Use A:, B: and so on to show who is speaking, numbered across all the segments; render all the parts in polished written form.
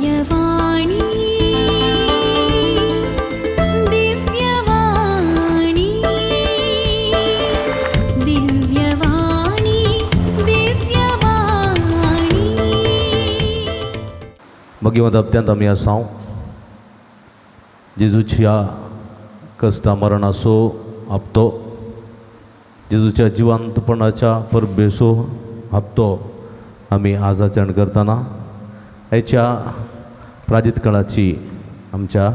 A: दिव्यवाणी दिव्यवाणी दिव्यवाणी दिव्यवाणी.
B: भगवंत हप्त्यांत आमी आसा. जेजूच्या कश्टा मरणाचो हप्तो, जेजूच्या जिवंतपणाच्या परबेचो हप्तो आमी आज आचरण करतना आयच्या प्राजीत काळाची आमच्या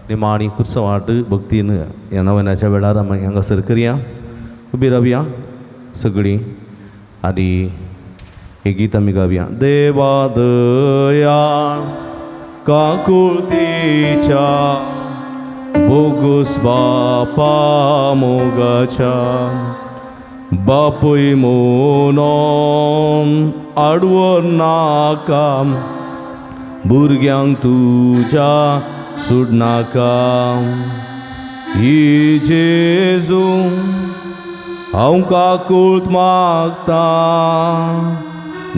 B: निमाणी कुर्सवाट भक्तीन ह्या नव्याच्या वेळार आमी हांगासर करया. उबी रावया सगळीं आनी हें गीत आमी गावया. देवा दया काकुळतीच्या बोगस बापा मोगाच्या बापूय म्हणून आडवो नाका भुरग्यांक तुज्या सोडनाका. ही जेजू हांव काकूळत मागता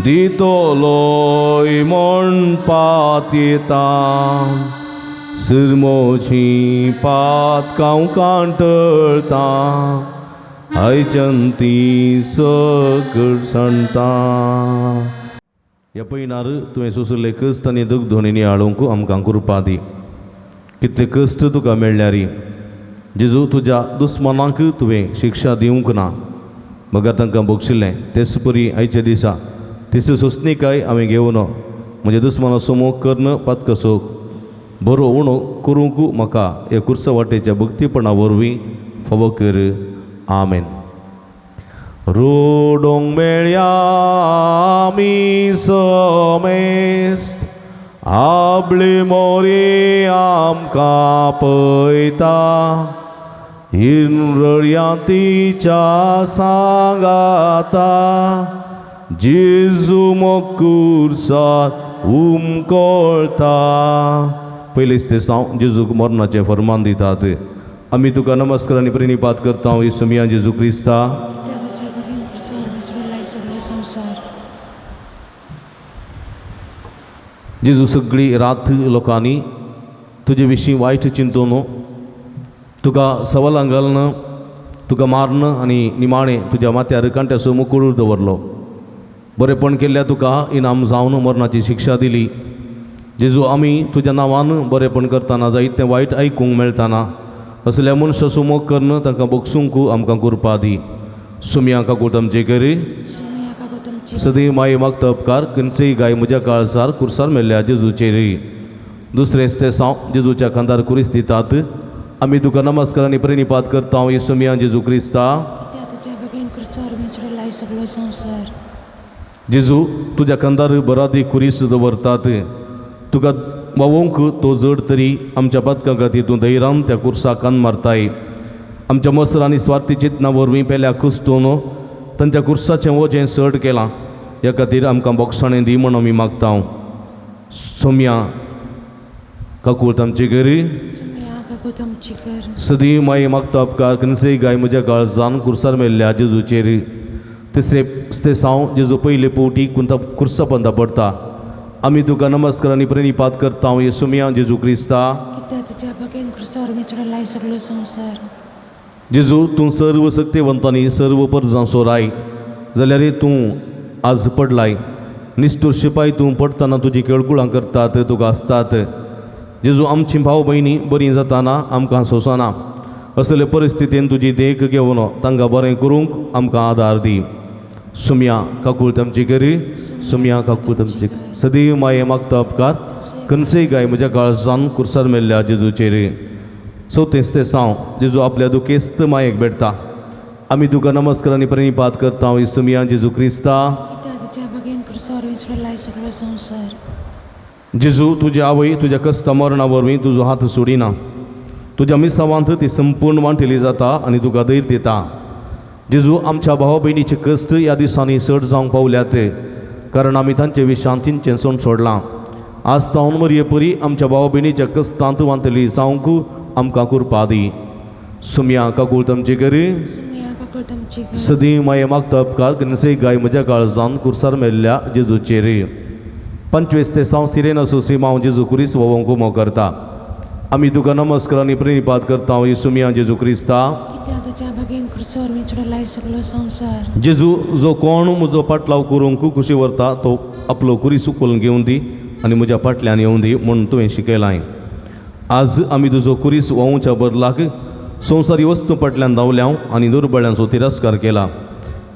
B: दितलोय म्हण पातयेता सिरमोची पात हांव कांटळता आयच्यान ती सगळ सांडटा. ह्या पयनार तुवें सोंशिल्ले कश्ट आनी दुख दोनी नियाळूंक आमकां कृपा दी. कितले कश्ट तुका मेळ्ळ्यारी जेजू तुज्या दुस्मानांक तुवें शिक्षा दिवंक ना मगर तांकां बक्षिल्लें. तेच परी आयच्या दिसा तिसरी सोंसणीकाय हांवें घेवन म्हज्या दुस्मानाचो मोग कर्ण पातकसो बरो उणो करूंक म्हाका ह्या कुर्सा वाटेच्या भक्तीपणा वरवीं फावो कर. आमेन. रोडोंक मेळया आमी समेस्त आपली मोरी आमकां पळयता हिरळ्या तिच्या सांगाता जेजू मोकुर्सार उमकळता. पयलींच ते हांव जेजूक मरणाचें फर्मान दितात. आमी तुका नमस्कार आनी प्रणिपात करता येसुमिया जेजू क्रिस्ता.
C: तुज्या भगीन कुर्सार मिसळलाय सगळो संवसार.
B: जेजू सगळी रात लोकांनी तुजे विशीं वायट चिंतून तुका सवालां घालून तुका मारून आनी निमाणें तुज्या माथ्यार कांट्याचो मुकुळ दवरलो. बरेपण केल्ल्या तुका इनाम जावन मरणाची शिक्षा दिली. जेजू आमी तुज्या नांवान बरेपण करतना जायतें वायट आयकूंक मेळटाना असल्या मनशाचो मोग करून तांकां बगसूंक आमकां कृपा दी. सुमया काकूट आमचे करी
C: सुमया काकूट आमचे.
B: सदैव माये मागता उपकार खंयचेय गाय म्हज्या काळजार कुर्सार मेल्ल्या जेजूचेर. दुसरें ते साव जेजूच्या खांदार कुरीस दितात. आमी तुका नमस्कार आनी प्रणिपात करता येसुमिया जेजू क्रिस्ता.
C: कित्याक तुज्या भगीन कुर्सार मिसळलाय सगळो संवसार.
B: जेजू तुज्या खांदार बरादी कुरीस दवरतात. तुका वावोवंक तो जड तरी आमच्या पातकां खातीर तूं धैर्यान त्या कुर्साक कान मारताय. आमच्या मसर आनी स्वार्थी चिंतना वरवीं पेल्या कुस्तून तांच्या कुर्साचें वजें चड केलां. ह्या खातीर आमकां बोगसाणें दी म्हूण आमी मागता. सोम्या काकूट आमची गरी
C: सुमया काकूट आमची कर.
B: सदी माये मागता उपकार खंयचेय गाय म्हज्या काळजान कुर्सार मेल्ल्या जेजूचेर. तिसरें ते साव जेजू पयले पवटी कुंता कुर्सा पंदा पडटा. आमी तुका नमस्कार आनी प्रणिपात करता येसुमिया जेजू क्रिस्ता.
C: कित्याक तुज्या भगीन कुर्सार मिसळलाय सगळो संवसार.
B: जेजू तूं सर्व सक्तेवंत आनी सर्व परजांचो राय जाल्यार तूं आज पडलाय. निश्ठूर शिपाय तूं पडटना तुजी केळकुळां करतात तुका आसतात. जेजू आमची भाव भयणी बरीं जाताना आमकां सोंसना. असले परिस्थितीन तुजी देख घेवन तांकां बरें करूंक आमकां आदार दी. सुमया काकूळ आमची करी सुमया काकूळ आमची. सदैव माये मागता उपकार खंयचेय गाय म्हज्या काळजान कुर्सार मेल्ल्या जेजूचेर. चवथेंच ते साव जेजू आपल्या दुखेस्त मायेक भेटता. आमी तुका नमस्कार आनी प्रणिपात करता येसुमिया जेजू क्रिस्ता.
C: कित्याक तुज्या भगीन कुर्सार मिसळलाय सगळो संवसार.
B: जेजू तुजी आवय तुज्या कश्टा मरणा वरवीं तुजो हात सोडिना. तुज्या मिसावांत ती संपूर्ण वांटेली जाता आनी तुका धैर्य दिता. जेजू आमच्या भाव भयणीचे कश्ट ह्या दिसांनी चड जावंक पावल्यात कारण आमी तांचे विशांत चिंचें सोड सोडलां. आज तावन मरये परी आमच्या भाव भयणीच्या कश्टांत वांतली जावंक आमकां कृपा दी. सुमया काकूळ आमची करी
C: सुमया काकूट आमची कर.
B: सदीं माये मागता उपकार खंयचेय गाय म्हज्या काळजान कुर्सार मेल्ल्या जेजूचेर. 25 ते 6 सिरेनासो सिमांव जेजू क्रिस्त वोवोंक उमो करता. आमी तुका नमस्कार आनी प्रणिपात करता येसुमिया जेजू क्रिस्ता.
C: कित्याक तुज्या भागेन क्रुसार विंचडलाय सगळो संवसार.
B: जेजू जो कोण म्हजो पाटलाव करूंक खुशी व्हरता तो आपलो कुरीस उखलून घेवन दी आनी म्हज्या फाटल्यान येवन दी म्हूण तुवें शिकयलां. आज आमी तुजो कुरीस व्हांवच्या बदलाक संवसारी वस्तू फाटल्यान धांवल्या आनी दुर्बळ्यांचो तिरस्कार केला.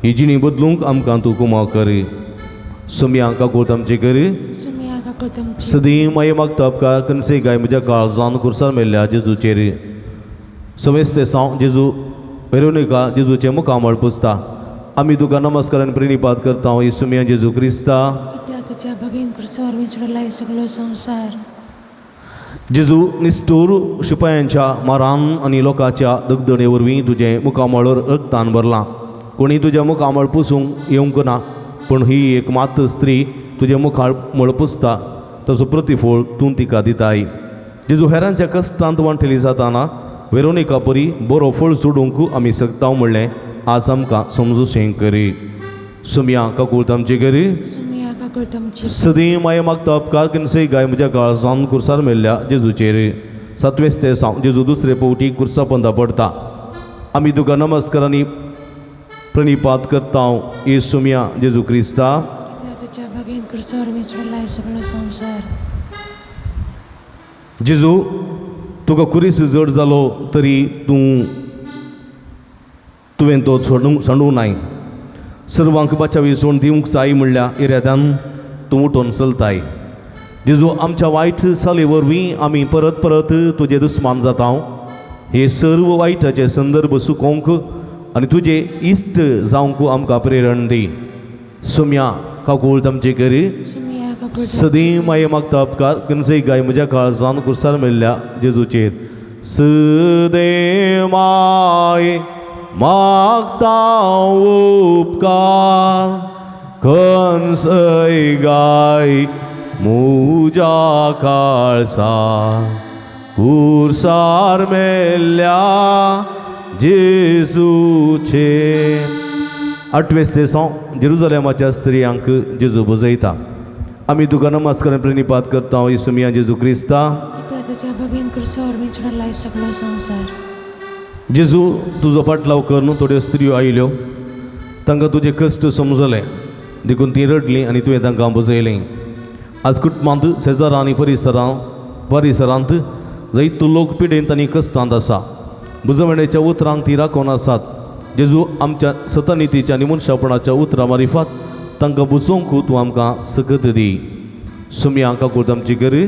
B: ही जिणी बदलूंक आमकां तूं कुमाव कर. सुमया काकूत आमची कर. सदी माये मागता उपकार कनसे गाय म्हज्या काळजान खुर्सार मेल्ल्या जेजूचेर. समेस्ते साव जेजू वेरोनिका जेजूचें मुखामळ पुसता. आमी तुका नमस्कार आनी प्रणिपात करता येसुमिया जेजू क्रिस्ता.
C: कित्याक तुज्या भगेन खुर्सार विंचडलाय सगळो संवसार.
B: जेजू निश्ठूर शिपायांच्या मारान आनी लोकांच्या दगदणे वरवीं तुजें मुखामळ रक्तान भरलां. कोणी तुजें मुखामळ पुसूंक येवंक ना, पूण ही एक मात स्त्री तुजें मुखामळ पुसता, ताचो प्रतिफळ तूं तिका दिताय. जेजू हेरांच्या कश्टांत वांटेली जाताना वेरोनिका परी बरो फळ सोडूंक आमी शकता म्हणलें आज आमकां समजूशें करी. सुमया काकूळत आमची करी. सदी माये मागता उपकार किनसे गाय म्हज्या काळजान खुर्सार मेल्ल्या जेजूचेर. 7वें ते साव जेजू दुसरे फावटी खुर्सा पंदा पडटा. आमी तुका नमस्कार आनी प्रणिपात करता येसुमिया जेजू क्रिस्ता. जेजू तुका कुरीस जड जालो तरी तुवें तो सांडूंक नाय. सर्वांक बाचावी सोड दिवंक जाय म्हणल्या इराद्यान तूं उठोन चलताय. जेजू आमच्या वायट चाली वरवीं आमी परत परत तुजे दुस्मान जाता. हे सर्व वायटाचे संदर्भ सुकोवंक आनी तुजे इश्ट जावंक आमकां प्रेरण दी. सुमया काकूळत आमची करी. सदी माये मागता उपकार कनसे गाय म्हज्या काळजान खुर्सार मेल्ल्या जेजूचेर. सदे माये मागता उपकार खंसय गाय मुजा काळसा खुर्सार मेल्ल्या जेजूचे. 8वें ते 6 जेरुजलेमाच्या स्त्रियांक जेजू बजयता. आमी तुका नमस्कार प्रणिपात करता येसुमिया जेजू क्रिस्ता. जेजू तुजो पाटलाव करून थोड्यो स्त्रियो आयल्यो, तांकां तुजे कश्ट समजले देखून ती रडली आनी तुवें तांकां बजयलें. आज कुटुंबांत शेजारा आनी परिसरांत जैत लोक पिडेंत आनी कश्टांत आसा. बुजवणेच्या उतरांक ती राखून आसात. जेजू आमच्या सतनितीच्या आनी मनशापणाच्या उतरां मारिफात तांकां बुजोवंक तूं आमकां सकत दी. सुमया काकूळत आमची करी.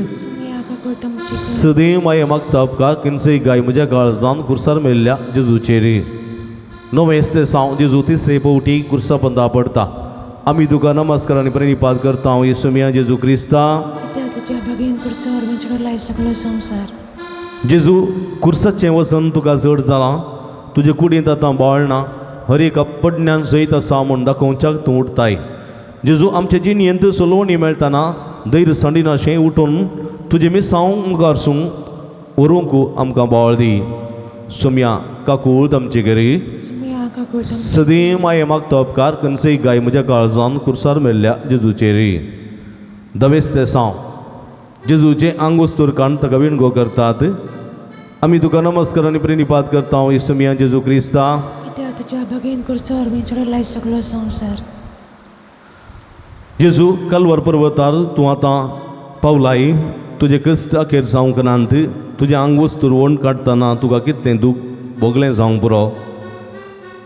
B: सदी माये मागता उपकार किनसे गाय म्हज्या काळजान खुर्सार मेल्ल्या जेजूचेर. 9वें ते 6 जेजू तिसरे फावटी खुर्सा पंदा पडटा. आमी तुका नमस्कार आनी प्रणिपात करता येसुमिया जेजू क्रिस्ता. जेजू खुर्साचें वजन तुका जड जालां, तुजे कुडींत आतां बाळ ना, हर एका पडण्यान सयत आसा म्हूण दाखोवच्याक तूं उठताय. जेजू आमचे जिणेंत सलोवणी मेळटना धैर्य सांडिनाशें उठून तुजें मिसांव मुखारसून व्हरूंक आमकां बाळ दी. सुमया काकूळत आमची करी. सदी माये मागता उपकार कनसे गाय म्हज्या काळजान खुर्सार मेल्ल्या जेजूचेर. 10वें ते 6 जेजूचें आंग वस्तूर काडून ताका विणगो करतात. आमी तुका नमस्कार आनी प्रणिपात करता येसुमिया जेजू क्रिस्ता. जेजू कलवर पर्वतार तूं आतां पावलाय, तुजे कश्ट अखेर जावंक नात. तुजें आंग वस्तूर वण काडटना तुका कितलें दूख भोगलें जावंक पुरो.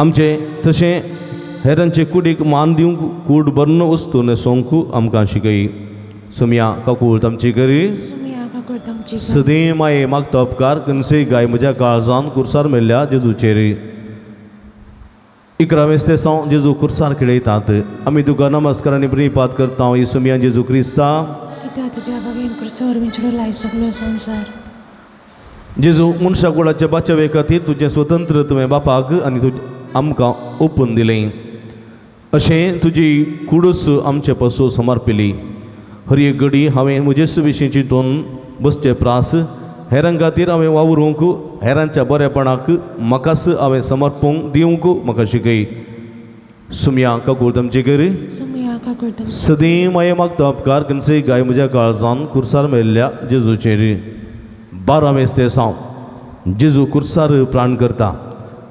B: आमचें तशें हेरांचे कुडीक मान दिवंक कूड भरून वस्तू न्हेसोवंक आमकां शिकय. सुमया काकूळत आमची करी. सदी माये मागता उपकार कनसे गाय म्हज्या काळजान खुर्सार मेल्ल्या जेजूचेर. 11वें ते 6 जेजू खुर्सार खेळयतात. आमी तुका नमस्कार आनी प्रणिपात करता येसुमिया जेजू क्रिस्ता. जेजू मनशा कुळाच्या बाचावे खातीर तुजें स्वतंत्र तुवें बापाक आनी तुजें आमकां ओपून दिलें. अशें तुजी कुडूस आमचे पासून समर्पिली. हर एक घडी हांवें म्हजे विशीं चिंतून बसचे प्रास हेरां खातीर हांवें वावरूंक, हेरांच्या बरेपणाक म्हाकाच हांवें समर्पूंक दिवंक म्हाका शिकय. सुमया काकूळ तमची करी
C: सुमया काकूळ तमची
B: सदीं माये मागता उपकार खंयचेय गाय म्हज्या काळजान कुर्सार मेल्ल्या जेजूचेर. 12 मेस्ते साव जेजू कुर्सार प्राण करता.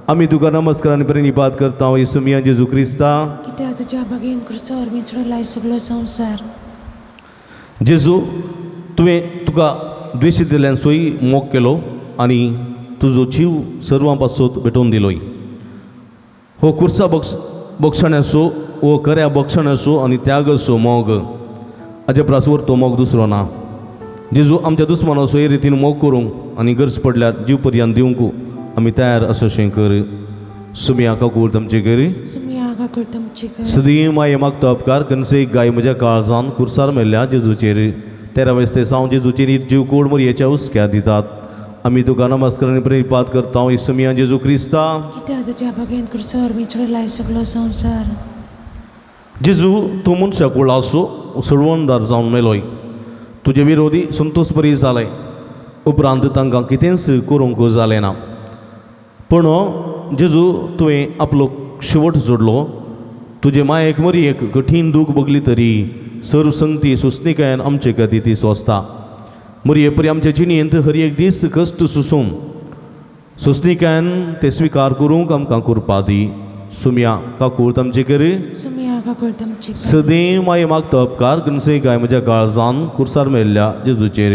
B: आमी तुका नमस्कार आनी प्रणिपात करता येसुमिया जेजू क्रिस्ता.
C: कित्याक तुज्या बागेन कुर्सार मिचडलाय सगळो संवसार.
B: जेजू तुवें तुका द्वेशितल्यान सोय मोग केलो आनी तुजो जीव सर्वां पासून भेटोवन दिलोय. हो कुर्सा बक्षण्याचो हो खऱ्या बक्षण्याचो आनी त्यागाचो मोग. हाचे प्रासवर तो मोग दुसरो ना. जेजू आमच्या दुस्मानाचो हे रितीन मोग करूंक आनी गरज पडल्यार जीव पर्यंत दिवंक आमी तयार आसा कर. सुमया काकूळ तमची करी
C: सुमया काकूळ तमची कर.
B: सदीं माये मागता उपकार खंयचेय गाय म्हज्या काळजान कुर्सार मेल्ल्या जेजूचेर. 13 वेस्ते साव जेजूचेर जीव कोड मोरयेच्या हुस्क्या दितात. आमी तुका नमस्कार आनी प्रणिपात करता येसुमिया जेजू क्रिस्ता.
C: कित्याक तुज्या बागेन कुर्सार मिचडलाय सगळो संवसार.
B: जेजू तूं मनशा कुळाचो सोडवणदार जावन मेलोय. तुजे विरोधी संतोष बरी जाले उपरांत तांकां कितेंच करूंक जालें ना. पूण जेजू तुवें आपलो शेवट जोडलो. तुजे मायेक मरयेक कठीण दूख भोगली तरी सर्व संगती सुस्निकायेन आमचे खातीर ती सोंसता. मरये परी आमचे जिणेंत हर एक दीस कश्ट सोंसून सोंसणिकायेन ते स्विकार करूंक आमकां कृपा दी. सुमया काकूळ तमची करी
C: सुमया काकूळ तमची.
B: सदीं माये मागता उपकार खंयचेय गाय म्हज्या काळजान कुर्सार मेल्ल्या जेजूचेर.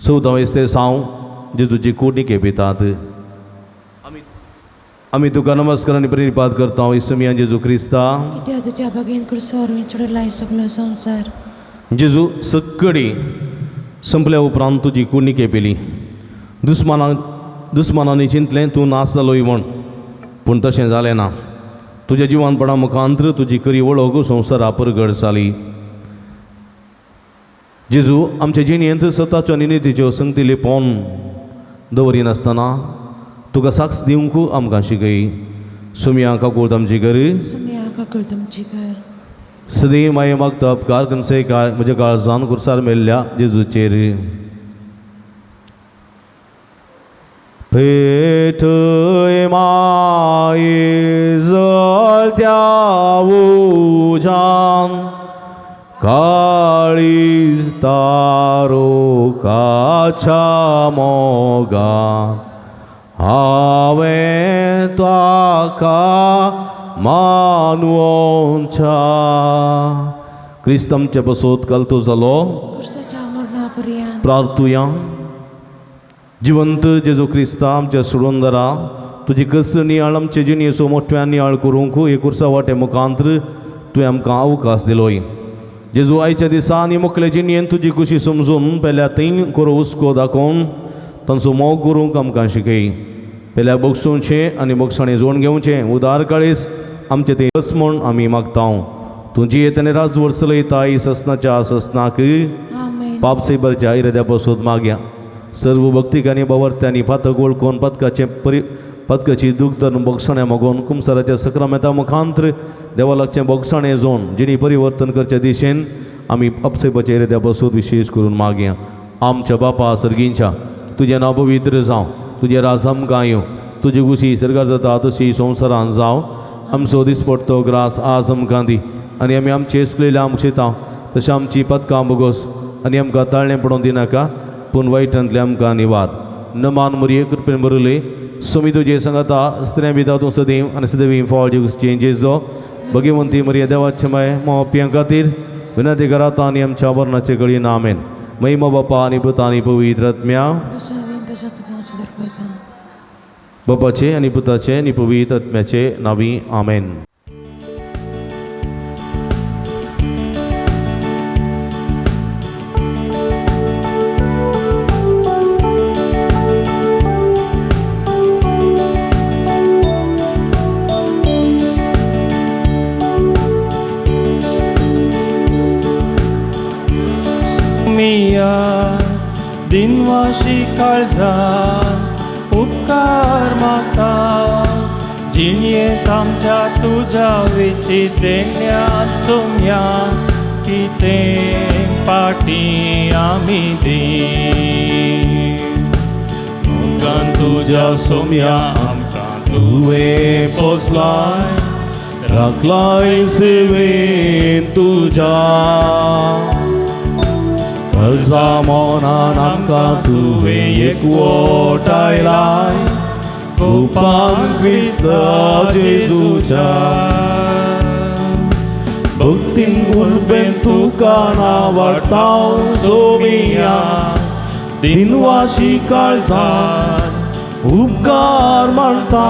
B: 14 वेस्ते साव जेजूची कोडणी केपितात. आमी तुका नमस्कार आनी प्रणिपात करता येसुमिया जेजू क्रिस्ता.
C: कित्याक तुज्या बागेन कुर्सार मिचडलाय सगळो संवसार.
B: जेजू सगळी संपल्या उपरांत तुजी कुडणी केपिली. दुस्मानांनी चिंतलें तूं नास जालोय म्हण, पूण तशें जालें ना. तुज्या जिवानपणा मुखांत्र तुजी खरी वळख संवसारा परगट जाली. जेजू आमचे जिणेंत सताच्यो आनी नितीच्यो संगती लिपोवन दवरिनासतना तुका साक्ष दिवंक आमकां शिकय. सुमया काकूळ तमची करी
C: सुमया काकूळ तमची कर.
B: सदीं माये मागता उपकार खंयचेय काय म्हज्या काळजान कुर्सार मेल्ल्या जेजूचेर. पेटय माये जळत्या उज्यान काळीज तारोकाच्या मोगान हांवें ताका मानवोच्या. क्रिस्त आमचे बसोत कलतो जालो.
C: कुर्साच्या मरणा पर्यंत
B: प्रार्थुया. जिवंत जेजू क्रिस्ता आमच्या सोडवणदारा, तुजी कसर नियाळ आमचे जिणेचो मोठ्यान नियाळ करूंक हे कुर्सा वाटे मुखांत्र तुवें आमकां अवकाश दिलोय. जेजू आयच्या दिसा आनी मुखले जिणेन तुजी खुशी समजून पेल्या थंय करो हुस्को दाखोवन तांचो मोग करूंक आमकां शिकय. पेल्या बगसोवचें आनी बगसाणें जोडून घेवचें उदार काळीस आमचें तें कस म्हूण आमी मागता. तुजी येतने राजवट चलयता ससनाच्या ससनाक पाप सैबरच्या इराद्या पसून मागया. सर्व भक्तीक आनी बावर्त्यांनी पातक वळखून पदकाचें पदकाची दूख धरून बगसाणें मागोवन कुमसाराच्या सक्रामेता मुखांत्र देवा लागचें बगसाणें जोन जिणी परिवर्तन करचे दिशेन आमी अपसैबाच्या इराद्या पसून विशेश करून मागया. आमच्या बापा सर्गींच्या तुजें नांव पवित्र जावं, तुजें राज आमकां येवं, तुजी गुशी सर्गार जाता तशी संवसारान जावं. आमचो दिसपडतो ग्रास आज आमकां दी आनी आमी आमचे चुकलेल्या आमकां शिता तशें आमची पदकां बोगोस आनी आमकां ताळणें पडोवन दिनाका पूण वायटांतलें आमकां निवार. नमान मुरये कृपेन बरयले सोमी तुजे सांगाता स्त्रियां भितर तूं सदैव आनी सदैव फळ जेजो भगवंती मरिया देवाचे माय मोपियां खातीर विनंती करात आनी आमच्या वर्णाचे कळी नामेन. महिमा बापा आनी पुता आनी पवित्र आत्म्या. बापाचे आनी पुताचे आनी पवित्र आत्म्याचे नावी आमेन.
D: दिनवाशी काळजान उपकार मागता जिणयेंत आमच्या तुज्या वेची देण्यात सोम्या कितें पाटी आमी दी मुखान तुज्या सोम्या आमकां तुवें पोसलाय
B: राखलाय सेवेन तुज्या कर्जा मोनान आमकां तुवें एकवटायलाय कुपान क्रिस्ता जेजूच्या भक्तीन उर्बेन तुका नावडटाव सोमिया दिनवाशी काळजान उपकार मानता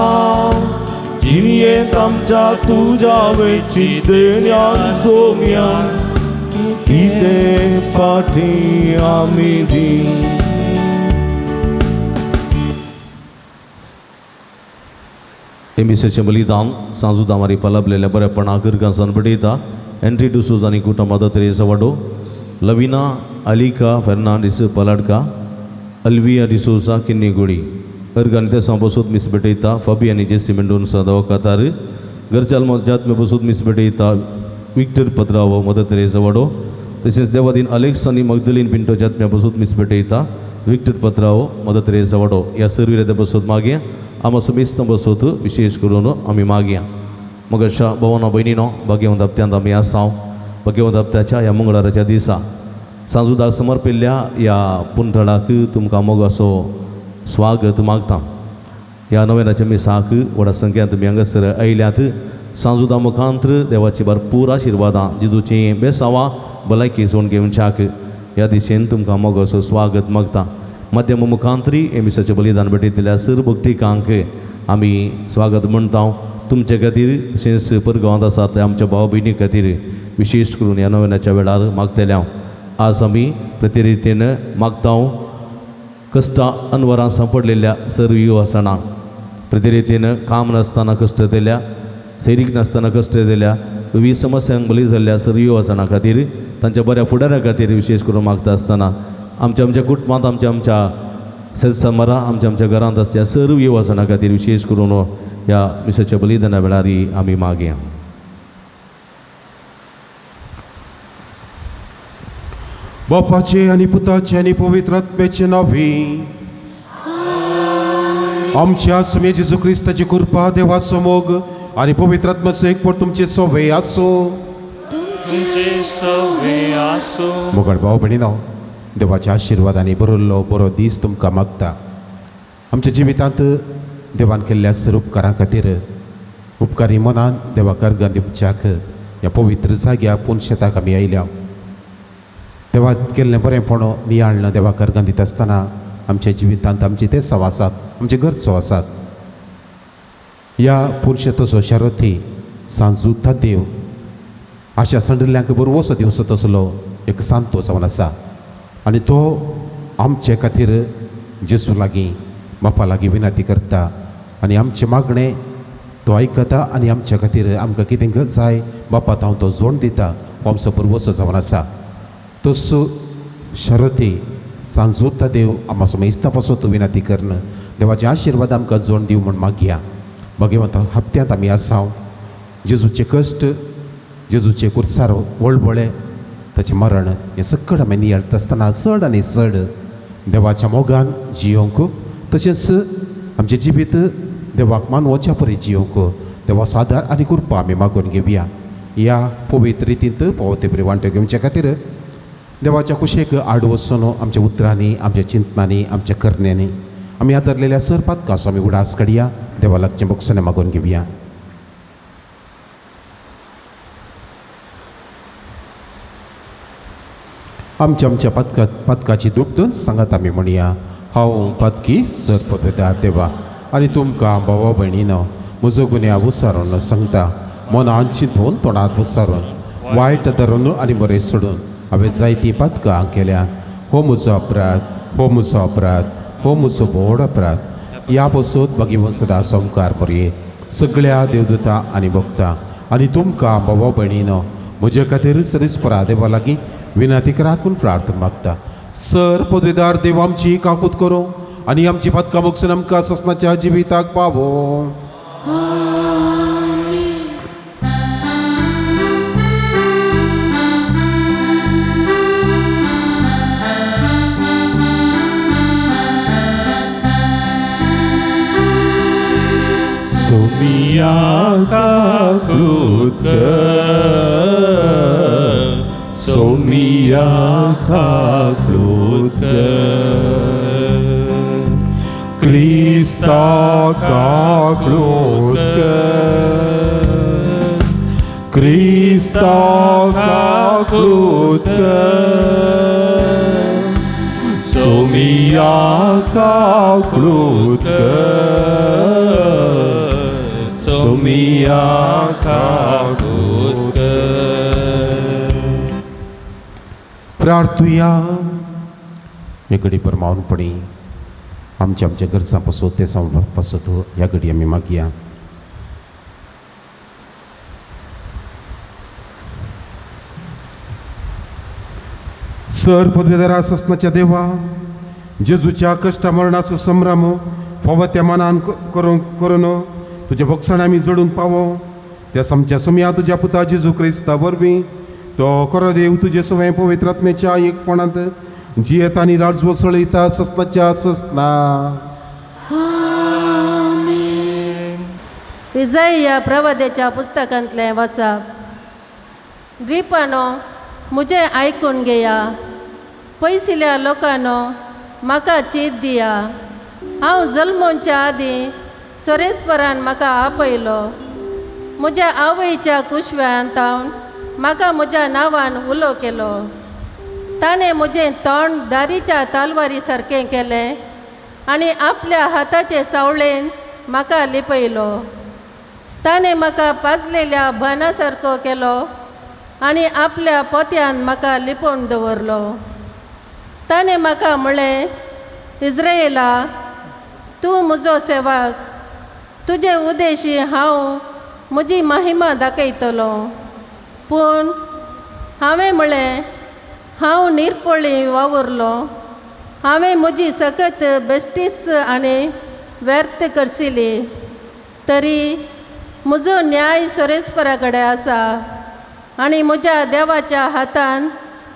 B: जिणयेंत आमच्या तुज्या वेची देण्यान सोम्या कितें पाटी आमी दी. एमिसेचें बलिदान सांजुदा मारी पलबलेल्या बरेपणा करकांसान पडयता एंट्री डिसोज आनी कुटुंबा तेरेसा वाडो Lavina Alika Fernandes Paladka Alvia D'Souza Kinnigoli अर्गान तेसां बसूत मिस भेटयता फाबी आनी जेसी मेंडोन्सा दवाखातार घरच्याल जातमे बसूत मिस भेटयता विक्टर पत्रावो मदर तेरेसा वाडो तशेंच देवादीन अलेक्स आनी मगदलीन पिंटो जातम्या बसूत मिस भेटयता विक्टर पत्रावो मदर तेरेसा वाडो ह्या सर्विरे बसूत मागया आमा समेस्तां बसोत विशेष करून आमी मागया. मगशा भोवना भयणीनो भाग्यवंत हप्त्यांत आमी आसाव भाग्यवंत हप्त्याच्या ह्या मंगळाराच्या दिसा सांजुदाक समर्पिल्ल्या ह्या पुंथळाक तुमकां मोगासो स्वागत मागता. ह्या नव्यानाच्या मिसाक व्हडा संख्यान तुमी हांगासर आयल्यात. सांजुदा मुखांत्र देवाची भरपूर आशिर्वादां जेजूचीं बेसावां भलायकी जोड घेवच्याक ह्या दिशेन तुमकां मोगासो स्वागत मागता. माध्यम मुखांतरी हे मिसाचें बलिदान भेटयतल्या सर भक्तिकांक आमी स्वागत म्हणटा. तुमचे खातीर तशेंच परगांवांत आसा ते आमच्या भाव भयणी खातीर विशेष करून ह्या नव्यानाच्या वेळार मागतले हांव. आज आमी प्रतिरितीन मागता कश्टां अनवरां सांपडलेल्या सर्व युवासणांक प्रतिरितीन काम नासतना कश्ट दिल्या सैरीक नासतना कश्ट दिल्या विविध समस्यांक बली जाल्ल्या सर्व युवासणां खातीर तांच्या बऱ्या फुडारा खातीर विशेष करून मागता आसतना आमच्या आमच्या कुटुंबांत आमच्या आमच्या सत्समरा आमच्या आमच्या घरांत आसच्या सर्व युवासणां खातीर विशेष करून ह्या मिसाच्या बलिदाना वेळार आमी मागया.
E: बापाचे आनी पुताचे आनी पवित्र आत्म्याचे नांवी आमच्या स्वामी जेजू क्रिस्ताची कृपा देवाचो मोग आनी पवित्र आत्म्याचो एकवट तुमचे सवे आसूं.
D: तुमचे सवे आसूं.
E: मोगाळ भाव भयणीनो, देवाच्या आशिर्वादांनी बरयल्लो बरो दीस तुमकां मागता. आमच्या जिवितांत देवान केल्ल्या सर उपकारां खातीर उपकारी मनान देवाक अर्गां दिवच्याक ह्या पवित्र जाग्या पुनशेताक आमी आयल्या. देवान केल्लें बरेंपण नियाळ्ळें देवाक अर्गां दिता आसतना आमच्या जिवितांत आमचे ते सव आसात, आमचे गरजो आसात. ह्या पुनशेताचो शरती सांजू तादेव आशा संडिल्ल्यांक बरवसो दिवचो तसलो एक सांतो जावन आसा आनी तो आमचे खातीर जेजू लागीं बापा लागीं विनंती करता आनी आमचें मागणें तो आयकता आनी आमच्या खातीर आमकां कितें जाय बापा हांव तो जोड दिता. हो आमचो पुर्वसो जावन आसा. तसो शरती सांजोता देव आमचो मेस्ता पासून तूं विनंती करन देवाचे आशिर्वाद आमकां जोड दिवं म्हूण मागया. भगवंत हप्त्यांत आमी आसाव जेजूचे कश्ट, जेजूचे कुर्सार वळवळे, ताचें मरण हें सगळें आमी नियाळटा आसतना चड आनी चड देवाच्या मोगान जियोंक तशेंच आमचें जिवीत देवाक मानवच्या परी जियोंक देवाचो आदार आनी कृपा आमी मागून घेवया. ह्या पवित्र रितींत पावते बरी वांटो घेवचे खातीर देवाच्या कुशेक आड वचून आमच्या उतरांनी, आमच्या चिंतनांनी, आमच्या करण्यांनी आमी आदरलेल्या सर पातकाचो आमी उडास काडया. देवा लागचें बक्षणें मागून घेवया. आमच्या आमच्या पातकाची दुखदन सांगात आमी म्हणया. हांव पातकी सर पदवेदार देवा आनी तुमकां भावा भयणीनो म्हजो गुन्यांव विचारून सांगता. मनान चिंतून तोंडांत विचारून वायट धरून आनी बरें सोडून हांवें जायतीं पातकां केल्या. हो म्हजो अपराध, हो म्हजो अपराध, हो म्हजो व्हड अपराध. ह्या पसून भगवंत सदां संकार मरये सगळ्या देवदूता आनी भक्ता आनी तुमकां भावा भयणीनो म्हजे खातीर सरीस देवा लागीं विनंती करात म्हूण प्रार्थना मागता. सर पदवेदार देव आमची काकूत करूं आनी आमची पातकां मोगसून आमकां ससनाच्या जिविताक पावो.
D: सोमिया काकूत कर, सोमिया काकूत कर,
E: क्रिस्ता काकूत कर, क्रिस्ता काकूत कर, सोमिया काकूत कर,
D: सोमिया काकूत कर.
E: प्रार्थुया. हे घडी परमावनपणी आमच्या आमच्या गरजां पासत ते पासत ह्या घडी आमी मागया. सर पदवेदारा ससनाच्या देवा, जेजूच्या कश्टा मरणाचो संभ्रम फावो त्या मनान करूंक करून तुज्या भोगसण आमी जोडूंक पावो त्या आमच्या समया तुज्या पुता जेजू क्रिस्ता वरवीं तो खरो देव तुजे सवय पवित्र आत्म्याच्या एकपणांत जियेता आनी राज वसळयता ससनाच्या ससना.
F: इजाई प्रवाद्याच्या पुस्तकांतलें वाचप. द्वीपानो म्हजें आयकून घेया, पयसिल्या लोकांनो म्हाका चीत दिया. हांव जल्मोवच्या आदीं सोरेस्परान म्हाका आपयलो, म्हज्या आवयच्या कुशव्यान तावन म्हाका म्हज्या नांवान उलो केलो. ताणें म्हजें तोंड दारीच्या तालवारी सारकें केलें आनी आपल्या हाताचे सावळेन म्हाका लिपयलो. ताणें म्हाका पाजलेल्या भाना सारको केलो आनी आपल्या पोत्यान म्हाका लिपोवन दवरलो. ताणें म्हाका म्हळें, इज्रायला तूं म्हजो सेवक, तुजे उदेशी हांव म्हजी महिमा दाखयतलो. पूण हांवें म्हळें, हांव निरपळी वावुरलो, हांवें म्हजी सकत बेश्टीच आनी व्यर्थ करसिली, तरी म्हजो न्याय सोरेस्परा कडेन आसा आनी म्हज्या देवाच्या हातान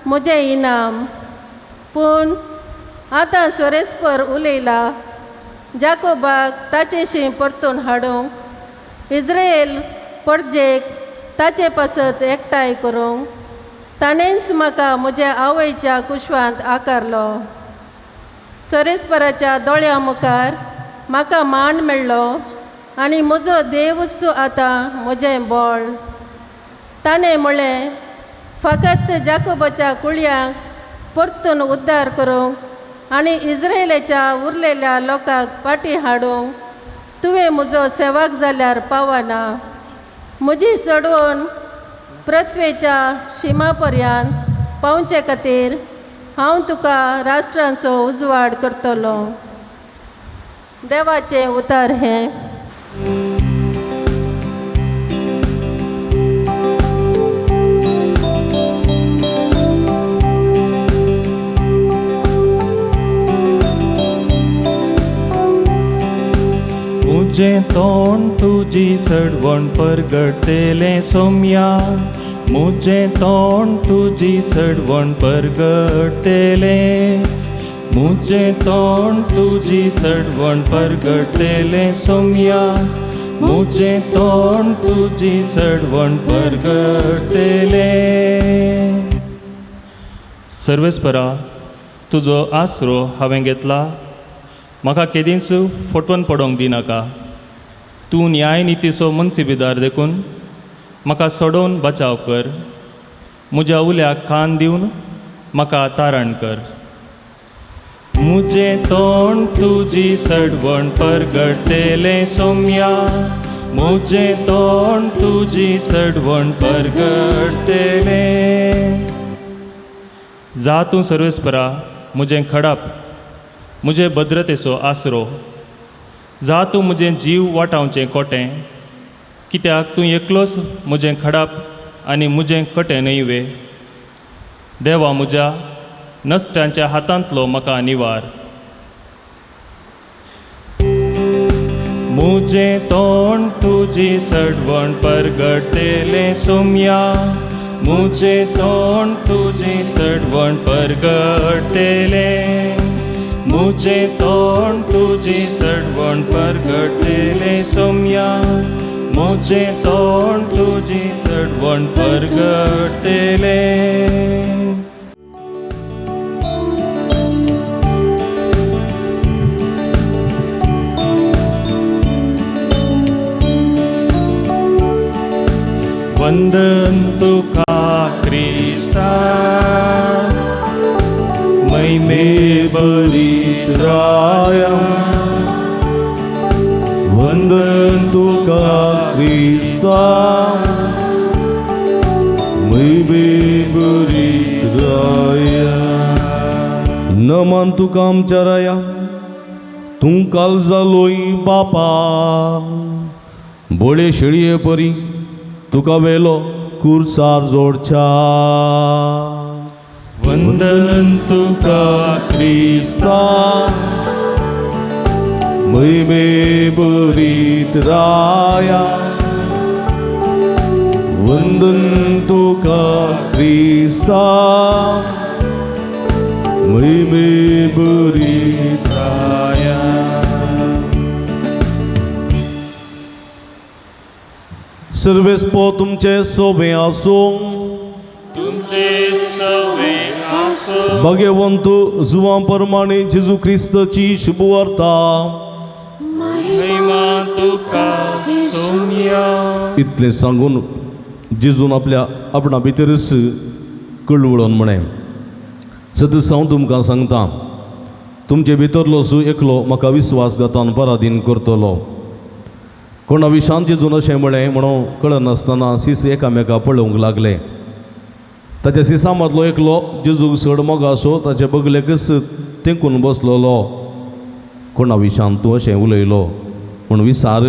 F: म्हजें इनाम. पूण आतां सोरेस्पर उलयला, जाकोबाक ताचेशी परतून हाडूंक, इज्रायल परजेक ताचे पासत एकठांय करूंक ताणेंच म्हाका म्हज्या आवयच्या कुशवांत आकारलो. सोरेस्पराच्या दोळ्यां मुखार म्हाका मान मेळ्ळो आनी म्हजो देवूच आतां म्हजें बळ. ताणें म्हळें, फकत जाकोबाच्या कुळयांक परतून उद्धार करूंक आनी इज्रायलाच्या उरलेल्या लोकांक फाटीं हाडूंक तुवें म्हजो सेवक जाल्यार पावना. म्हजी चडवण पृथ्वेच्या शिमा पर्यंत पावचे खातीर हांव तुका राष्ट्रांचो उजवाड करतलो. देवाचें उतर हें.
D: मुझे तोंड तुजी सडवण परगटतेलें सोम्या, मुझे तोंड तुजी सडवण परगटतेलें, मुझे तोंड तुजी सडवण परगटतेलें सोम्या, मुझे तोंड तुजी सडवण परगटतेलें. सर्वेस्परा तुजो आसरो हांवें घेतला, म्हाका केदींच फटवण पडोवंक दिनाका. तूं न्याय नितीचो मुन्सिबिदार देखून म्हाका सोडोवन बचाव कर, म्हज्या उल्याक कान दिवन म्हाका तारण कर. मुझे तोंड तुजी सडवण परगटतेलें सोम्या, मुझे तोंड तुजी सडवण परगटतेलें. जा तूं सर्वेस्परा म्हजें खडप, म्हजे भद्रतेचो आसरो, जा तूं म्हजें जीव वाटावचें कोटें, कित्याक तूं एकलोच म्हजें खडप आनी म्हजें कटें न्हय वे. देवा म्हज्या नश्ट्यांच्या हातांतलो म्हाका निवार. मुझे तोंड तुजी सडवण परगटतेलें सोम्या, मुझे तोंड तुजी सडवण परगटतेलें, मुझे तोंड तुजी सडवण परगटतेलें सोम्या, म्हजें तोंड तुजी चडवण परगटतलें. वंदन तुका क्रिस्ता, महिमे बरी
B: राया, वंदन तुका क्रिस्ता, महिमे बरी राया. नमन तुका आमच्या राया, तूं काल जालोय बापा, बळे शेळये परी तुका वेलो कुर्सार जोडच्या.
D: वंदन तुका क्रिस्ता,
B: महिमे बरीत राया, वंदन तुका क्रिस्ता, महिमे बरीत
D: राया.
B: सर्वेस्पो तुमचे सोबे आसूं.
D: तुमचे सवे आसूं.
B: भगवंत जुवां परमाणे जेजू क्रिस्ताची शुभवार्ता.
D: महिमा तुका सोम्या.
B: इतलें सांगून जेजून आपल्या आपणा भितरच कळवळून म्हळें, सदस हांव तुमकां सांगता, तुमचे भितरलो सु एकलो म्हाका विस्वासघातान पराधीन करतलो. कोणा विशांत जेजून अशें म्हळें म्हणून कळनासतना सीस एकामेका पळोवंक लागले. ताच्या सिसा मदलो एकलो जेजूक चड मोगासो ताचे बगलेकच तेंकून बसलोलो. कोणा विशांत तूं अशें उलयलो म्हूण विसार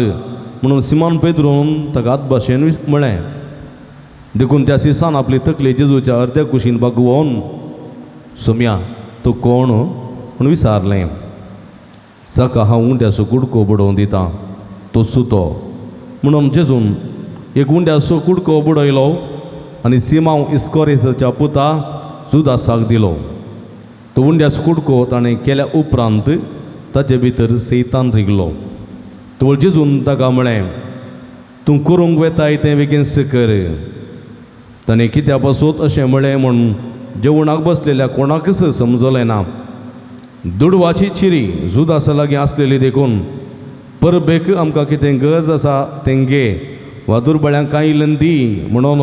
B: म्हणून सिमोन पेद्रून ताका हात भाशेन म्हळें. देखून त्या सिसान आपली तकली जेजूच्या अर्द्या कुशीन बागवोन, सोम्या तूं कोण म्हूण विचारलें. जाका हांव उंड्याचो कुडको बडोवन दितां तो सुतो म्हणून जेजून एक उंड्याचो कुडको बडयलो आनी सिमांव इस्कोरेसाच्या पुता जुदासाक दिलो. तो उंड्याचो कुडको ताणें केल्या उपरांत ताचे भितर सैतान रिगलो. तो जेजून ताका म्हळें, तूं करूंक वेताय तें बेगीन कर. ताणें कित्या पासत अशें म्हळें म्हूण जेवणाक बसलेल्या कोणाकच समजलें ना. दुडवाची चिरी जुदासा लागीं आसलेली देखून परबेक आमकां कितें गरज आसा तें घे वा दुर्बळ्यांक कांय इल्लें दी म्हणून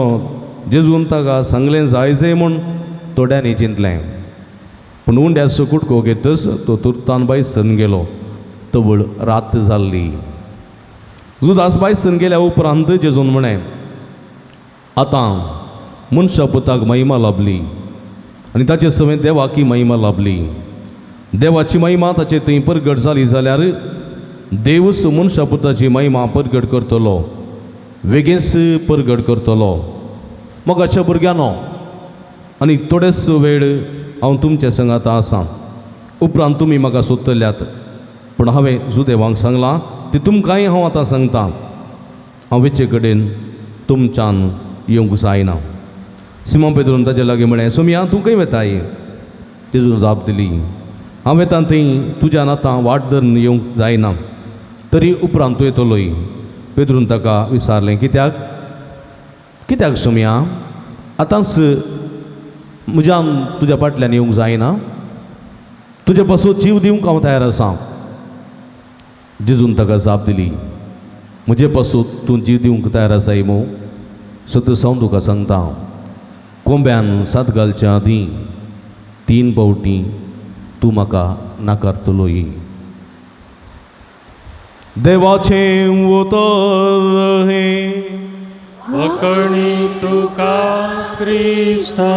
B: जेजून ताका सांगलें जाय जाय म्हूण थोड्यांनी चिंतलें. पूण उंड्याचो कुडको घेतच तो तुर्तान बायसन गेलो. तवळ रात जाल्ली. जुदास बायसन गेल्या उपरांत जेजून म्हळें, आतां मनशा पुताक महिमा लाभली आनी ताचे सवें देवाकी महिमा लाभली. देवाची महिमा ताचे थंय परगट जाली जाल्यार देवूच मनशा पुताची महिमा परगट करतलो, वेगींच परगट करतलो. मोगाच्या भुरग्यांनो, आनी थोडेच वेळ हांव तुमच्या संगात आसा, उपरांत तुमी म्हाका सोदतल्यात. पूण हांवें जुदेवांक सांगलां ती तुमकांय हांव आतां सांगता, हांव वेचे कडेन तुमच्यान येवंक जायना. सिमोन पेद्रून ताचे लागीं म्हळें, सोमया तूं खंय वेताय? तेजून जाप दिली, हांव वेता थंय तुज्यान आतां वाट धरून येवंक जायना, तरी उपरांत तूं येतलोय. पेद्रून ताका विचारलें, कित्याक कित्याक सोमया, आतांच म्हज्यान तुज्या फाटल्यान येवंक जायना? तुजे पासून जीव दिवंक हांव तयार आसा. जेजून ताका जाप दिली, म्हजे पासून तूं जीव दिवंक तयार आसाय मू? सतस हांव तुका सांगता, कोंब्यान सात घालच्या आदीं 3 फावटी तूं म्हाका नाकारतलोय. देवाचें उतर हें.
D: वखणी तुका क्रिस्ता.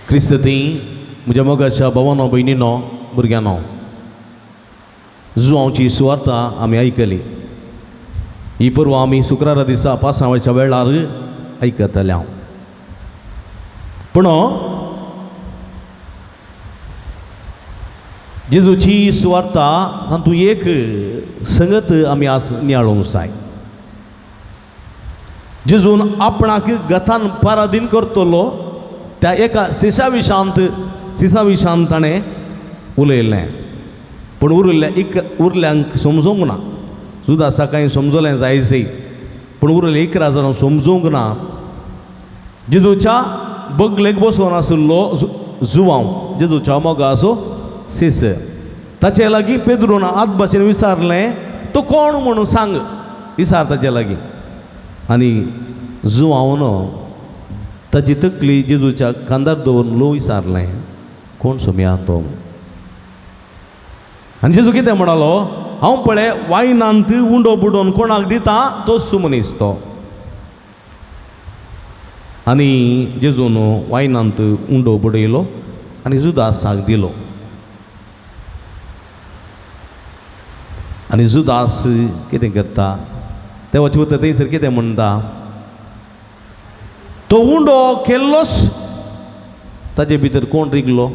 B: क्रिस्त ती म्हज्या मोगाच्या भावानो भयणीनो भुरग्यांनो, जुवांवची सुवार्ता आमी आयकली. ही परवा आमी शुक्रारा दिसा पासावाच्या वेळार आयकतले हांव. पूण जेजूची सुवार्ता तातूंत एक संगत आमी आज नियाळूंक जाय. जेजून आपणाक गतान पराधीन करतलो त्या एका सिसा विशांत ताणें उलयलें, पूण उरिल्ल्या एक उरल्यांक समजूंक ना. जुदासा कांय समजलें जायजय पूण उरले 11 जाणां समजूंक ना. जेजूच्या बगलेक बसोन आशिल्लो जुवांव जेजूच्या मोगाचो सीस ताचे लागीं पेद्रून आत भाशेन विचारलें तो कोण म्हणून सांग विचार ताचे लागीं. आनी जुवांवन ताची तकली जेजूच्या खांदार दवरून लो विचारलें कोण सोम्या तो. आनी जेजू कितें म्हणालो हांव पळय वायनांत उंडो बुडोवन कोणाक दिता तोच मनीस तो. आनी जेजून वायनांत उंडो बुडयलो आनी जुदासाक दिलो. आनी जुदास कितें करता देवाचें उतर थंयसर कितें म्हणटा तो उंडो केल्लोच ताजे भितर कोण रिगलो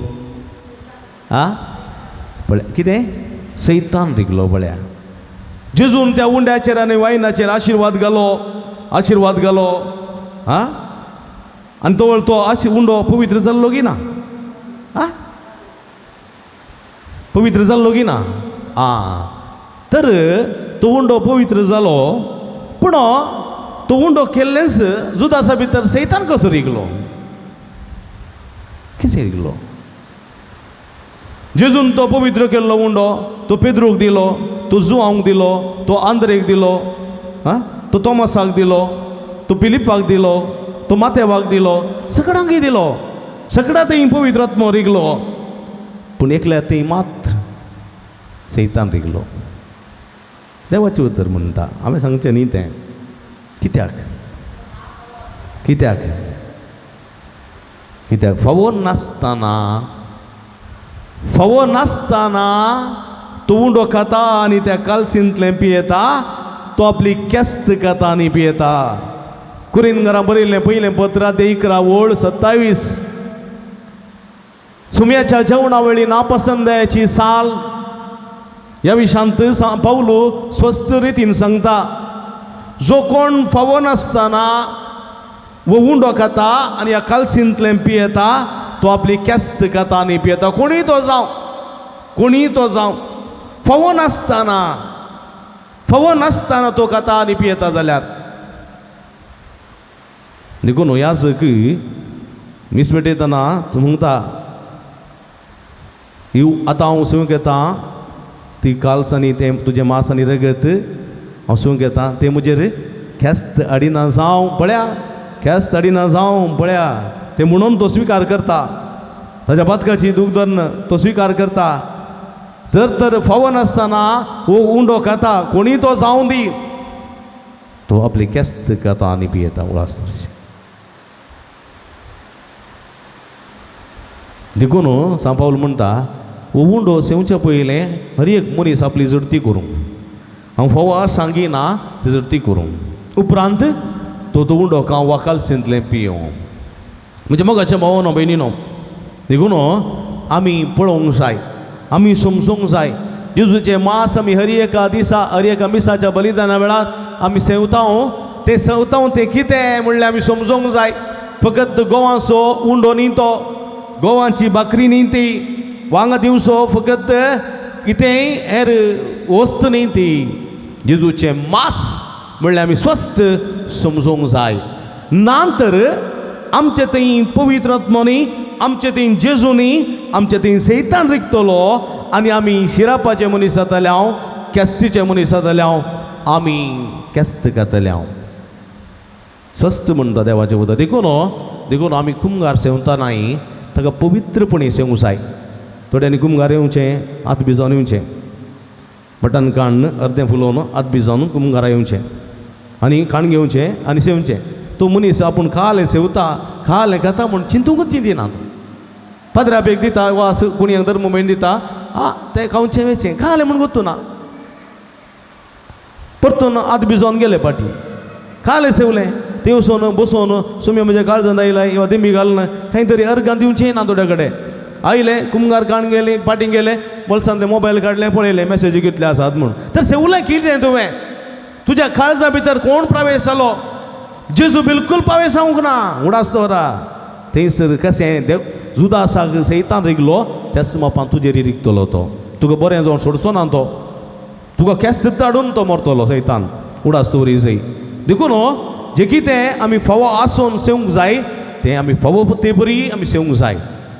B: आ पळय कितें सैतान रिगलो. पळया जेजून त्या उंड्याचेर आनी वायनाचेर आशिर्वाद घालो आशिर्वाद घालो आ आनी तो तो उंडो पवित्र जाल्लो की ना आ पवित्र जाल्लो की ना आ तर तो उंडो पवित्र जालो पूण तो उंडो केल्लेंच जुदासा भितर सैतान कसो रिगलो कितें रिगलो. जेजून तो पवित्र केल्लो उंडो तो पेद्रूक दिलो तो जुवांक दिलो तो आंद्रेक दिलो आं तो तोमासाक दिलो तो फिलिपाक दिलो तो माथेवाक दिलो सगळ्यांकय दिलो सगळ्या थंय पवित्र आत्मो रिगलो पूण एकल्या थंय मात्र सैतान रिगलो. देवाचें उतर म्हणटा हांवें सांगचें न्ही तें कित्याक कित्याक कित्याक फावो नासतना फावो नासतना तो उंडो खाता आनी त्या कालसींतलें पियेता तो आपली केस्त खाता आनी पियेता. कुरिनगरां बरयल्लें पयलें पत्र 11 ओळ 27 सुम्याच्या जेवणा वेळी नापसंदायाची साल ह्या विशांत पावलो स्वस्थ रितीन सांगता जो कोण फावो नासतना वो उंडो खाता आनी ह्या कालसींतलें पियेता तो आपली केस्त खाता आनी पियेता. कोणीय तो जावं कोणीय तो जावं फावो नासतना फावो नासतना तो खाता आनी पियेता जाल्यार देखून ह्या मीस भेटयतना तूं म्हणटा आतां हांव सेवंक येता ती काल्स आनी तें तुजें मांस आनी रगत हांव सेवंक येता तें म्हजेर ख्यास्त हाडिना जावं पळया ख्यास्त हाडिना जावं पळया तें म्हणून तो स्विकार करता ताज्या पातकाची दूख धरून तो स्विकार करता. जर तर फावो नासतना हो उंडो खाता कोणीय तो जावं दी तो आपली केस्त खाता आनी पियेता उळास. देखून सांव पावल म्हणटा हो उंडो सेवच्या पयलें हर एक मनीस आपली जडती करूं हांव फावो सांगिना ती जडती करूं उपरांत तो तो उंडो खावं वा कालसींतलें पियों. म्हणजे मोगाच्या भावानो भयणीनो देखून आमी पळोवंक जाय आमी समजूंक जाय जेजूचें मांस आमी हर एका दिसा हर एका मिसाच्या बलिदाना वेळार आमी सेवता तें सेवता तें कितें म्हणल्यार आमी समजूंक जाय. फकत गोवाचो उंडो न्ही तो गोवाची भाकरी न्ही ती वांगा दिवचो फकत कितेंय हेर वस्त न्ही ती जेजूचें मांस म्हणल्यार आमी स्वस्थ समजूंक जाय. ना तर आमचे थंय पवित्र आत्मो न्ही आमचे थंय जेजू न्ही आमचे थंय सैतान रिगतलो आनी आमी शिरापाचे मनीस जातले हांव केस्तीचे मनीस जातले हांव आमी केस्त खातले हांव स्वस्थ म्हणटा देवाचें उदक. देखून देखून आमी कुमगार सेवता नाय ताका पवित्रपणी सेवंक जाय. थोड्यांनी कुमगार येवचें हात भिजोवन येवचें बटन काडून अर्दें फुलोवन हात भिजोवन कुमगारा येवचें आनी काण घेवचें आनी सेवचें. तो मनीस आपूण खालें सेवता खालें खाता म्हूण चिंतूंकच चिंतिना. पाद्रा बेग दिता वा कोणी धर्म भयण दिता आ तें खावचें वेचें खालें म्हूण गोत्तू ना परतून हात भिजोवन गेले पाटी खालें सेवलें तें वचून बसोवन सुमी म्हज्या काळजांत आयलें किंवा दिंबी घालून खंय तरी अर्गान दिवचें ना थोड्या कडेन आयलें कुमगार काण गेले पाटी गेले बोल्सांतले मोबायल काडले पळयलें मॅसेजी कितले आसात म्हूण तर सेवलें कितें तुवें तुज्या काळजा भितर कोण प्रवेश जालो जेजू बिलकूल पावें सांगूंक ना उडास दवरा थंयसर कशें देव जुदासाक सैतान रिगलो त्याच मापान तुजेर रिगतलो तो तुका बरें जावन सोडचो ना तो तुका केस्त हाडून तो मरतलो सैतान उडास दवरी जाय. देखून जें कितें आमी फावो आसून सेवंक जाय तें आमी फावो ते बरी आमी सेवंक जाय.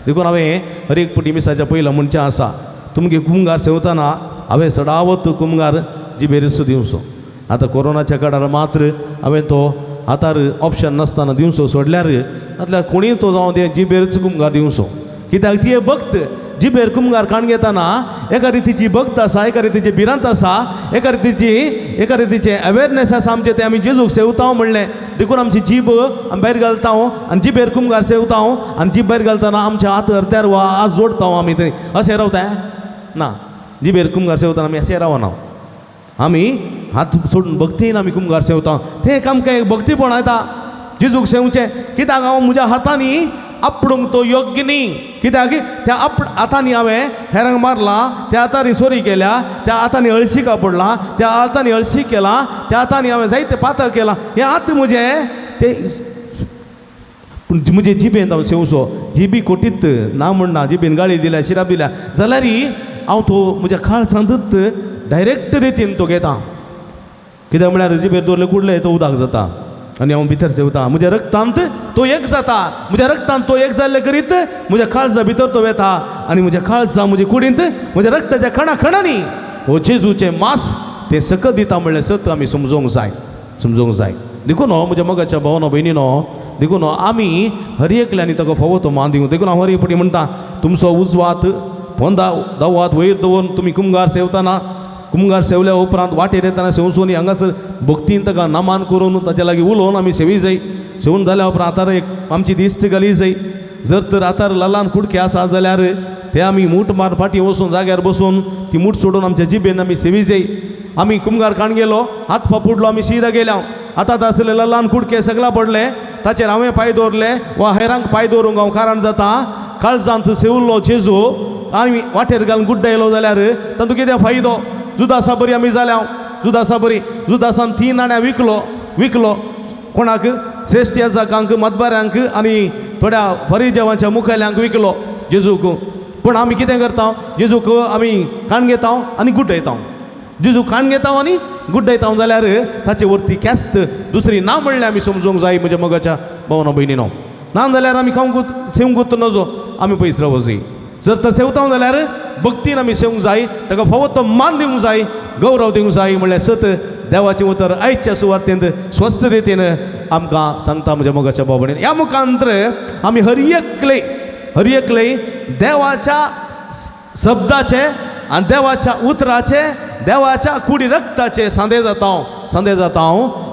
B: देखून हांवें हर एक पटी मिसाच्या पयलो म्हणचें आसा, तुमगे कुमगार सेवतना हांवें सदावत कुमगार जिबेर दिवचो. आतां कोरोनाच्या काळार मात्र हांवें तो आतां ऑप्शन नासतना दिवचो सोडल्यार नातल्यार कोणीय तो जावं तें जिबेरच कुमगार दिवचो. कित्याक ती भक्त जिबेर कुमगार काण घेतना एका रितीची भक्त आसा, एका रितीची भिरांत आसा, एका रितीचें अवेरनेस आसा आमचें, तें आमी जेजूक सेवता म्हणलें. देखून आमची जीब आमी भायर घालता आनी जिबेर कुमगार सेवता आनी जीब भायर घालतना आमच्या हात अर्द्यार वा हात जोडटा आमी थंय अशें रावता ना. जिबेर कुमगार सेवतना आमी अशें रावना, आमी हात सोडून भक्तीन आमी कुमगार सेवता. तें एक आमकां एक भक्तीपण येता जेजूक सेवचें. कित्याक हांव म्हज्या हातांनी आपडूंक तो योग्य न्ही. कित्याक त्या हातांनी हांवें हेरांक मारला, त्या हातांनी चोरी केल्या, त्या हातांनी हळशीक पडला, त्या हातांनी हळशीक केला, त्या हातांनी हांवें जायते पातक केला. हे हात म्हजे ते पूण म्हजे जिबेन हांव सेवचो. जिबी कोटीत ना म्हणना, जिबेन गाळी दिल्या शिराप दिल्या जाल्यार हांव तो म्हज्या काळजांतूच डायरेक्ट रितीन तो घेता. कित्याक म्हळ्यार जिबेर दवरले कुडले तो उदक जाता आनी हांव भितर सेवता. म्हज्या रक्तांत तो एक जाता, म्हज्या रक्तांत तो एक जाल्ले करीत म्हज्या काळजा भितर तो वेता आनी म्हज्या काळजा म्हजे कुडींत म्हज्या रक्ताच्या खणा खणांनी हो जेजूचें मास तें सकत दिता म्हणलें सत आमी समजोंक जाय, समजोंक जाय. देखून म्हज्या मोगाच्या भावनो भयणीनो, देखून आमी हर एकल्यांनी ताका फावो तो मान दिवं. देखून हांव हर एक पटी म्हणटा, तुमचो उजवात पोंदा दवात वयर दवरून तुमी कुमगार सेवतना, कुमगार सेवल्या उपरांत वाटेर येतना सेवसून हांगासर भक्तीन ताका नमान करून ताच्या लागीं उलोवन आमी सेवी जाय. सेवून जाल्या उपरांत आतां एक आमची दिश्ट घाली जाय. जर तर आतां ल्हान कुडके आसा जाल्यार ते आमी मूठ मार फाटीं वचून जाग्यार बसून ती मूठ सोडून आमच्या जिबेन आमी सेवी जाय. आमी कुमगार काण गेलो, हात पापुडलो, आमी शिदा गेल्या. आतां आसले ल्हान कुडके सगळा पडले, ताचेर हांवें पांय दवरले वा हेरांक पांय दवरूंक हांव कारण जाता. काळजांत सेवल्लो जेजू आनी वाटेर घालून गुड्डायलो जाल्यार तातूंत कितें फायदो? जुदासा बरी आमी जाल्या, जुदासा बरी. जुदासान 3 नाण्यां विकलो, विकलो कोणाक? श्रेश्ठ याजकांक, मतबाऱ्यांक आनी थोड्या फरिजेवांच्या मुखेल्यांक विकलो जेजूक. पूण आमी कितें करता? जेजूक आमी काण घेता आनी गुड्डयता. जेजू काण घेता आनी गुड्डयता जाल्यार ताचे वरती केस्त दुसरी ना म्हणल्यार आमी समजूंक जाय म्हज्या मोगाच्या भावना भयणीनो. ना जाल्यार आमी खावंक सेवंक नजो, आमी पयस रावो जाय. जर तर सेवता जाल्यार भक्तीन आमी सेवंक जाय, ताका फावो तो मान दिवंक जाय, गौरव दिवंक जाय. म्हणल्यार सत देवाचें उतर आयच्या सुवातेंत स्वस्थ रितीन आमकां सांगता म्हज्या मोगाच्या भाव भयणीन. ह्या मुखांतर आमी हर एकले, हर एकले देवाच्या शब्दाचे आनी देवाच्या उतराचे, देवाच्या कुडी रक्ताचे सांदे जाता, सांदे जाता.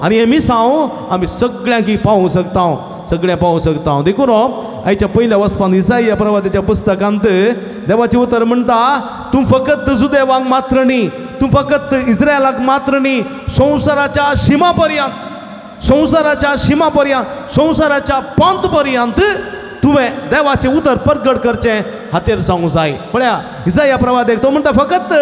B: आनी हे मिसांव आमी सगळ्यांक पावूंक शकता, सगळ्यांक पावूंक शकता. देखून आयच्या पयल्या वचपान इसाया प्रवादाच्या पुस्तकांत देवाचें उतर म्हणटा, तूं फकत जुदेवांक मात्र न्ही, तूं फकत इस्रायलाक मात्र न्ही, संवसाराच्या शिमा पर्यंत, संवसाराच्या शिमा पर्यंत, संवसाराच्या पोंत पर्यंत तुवें देवाचें उतर परगट करचें हातेर जावंक जाय. पळया इसाया प्रवादेक तो म्हणटा, फकत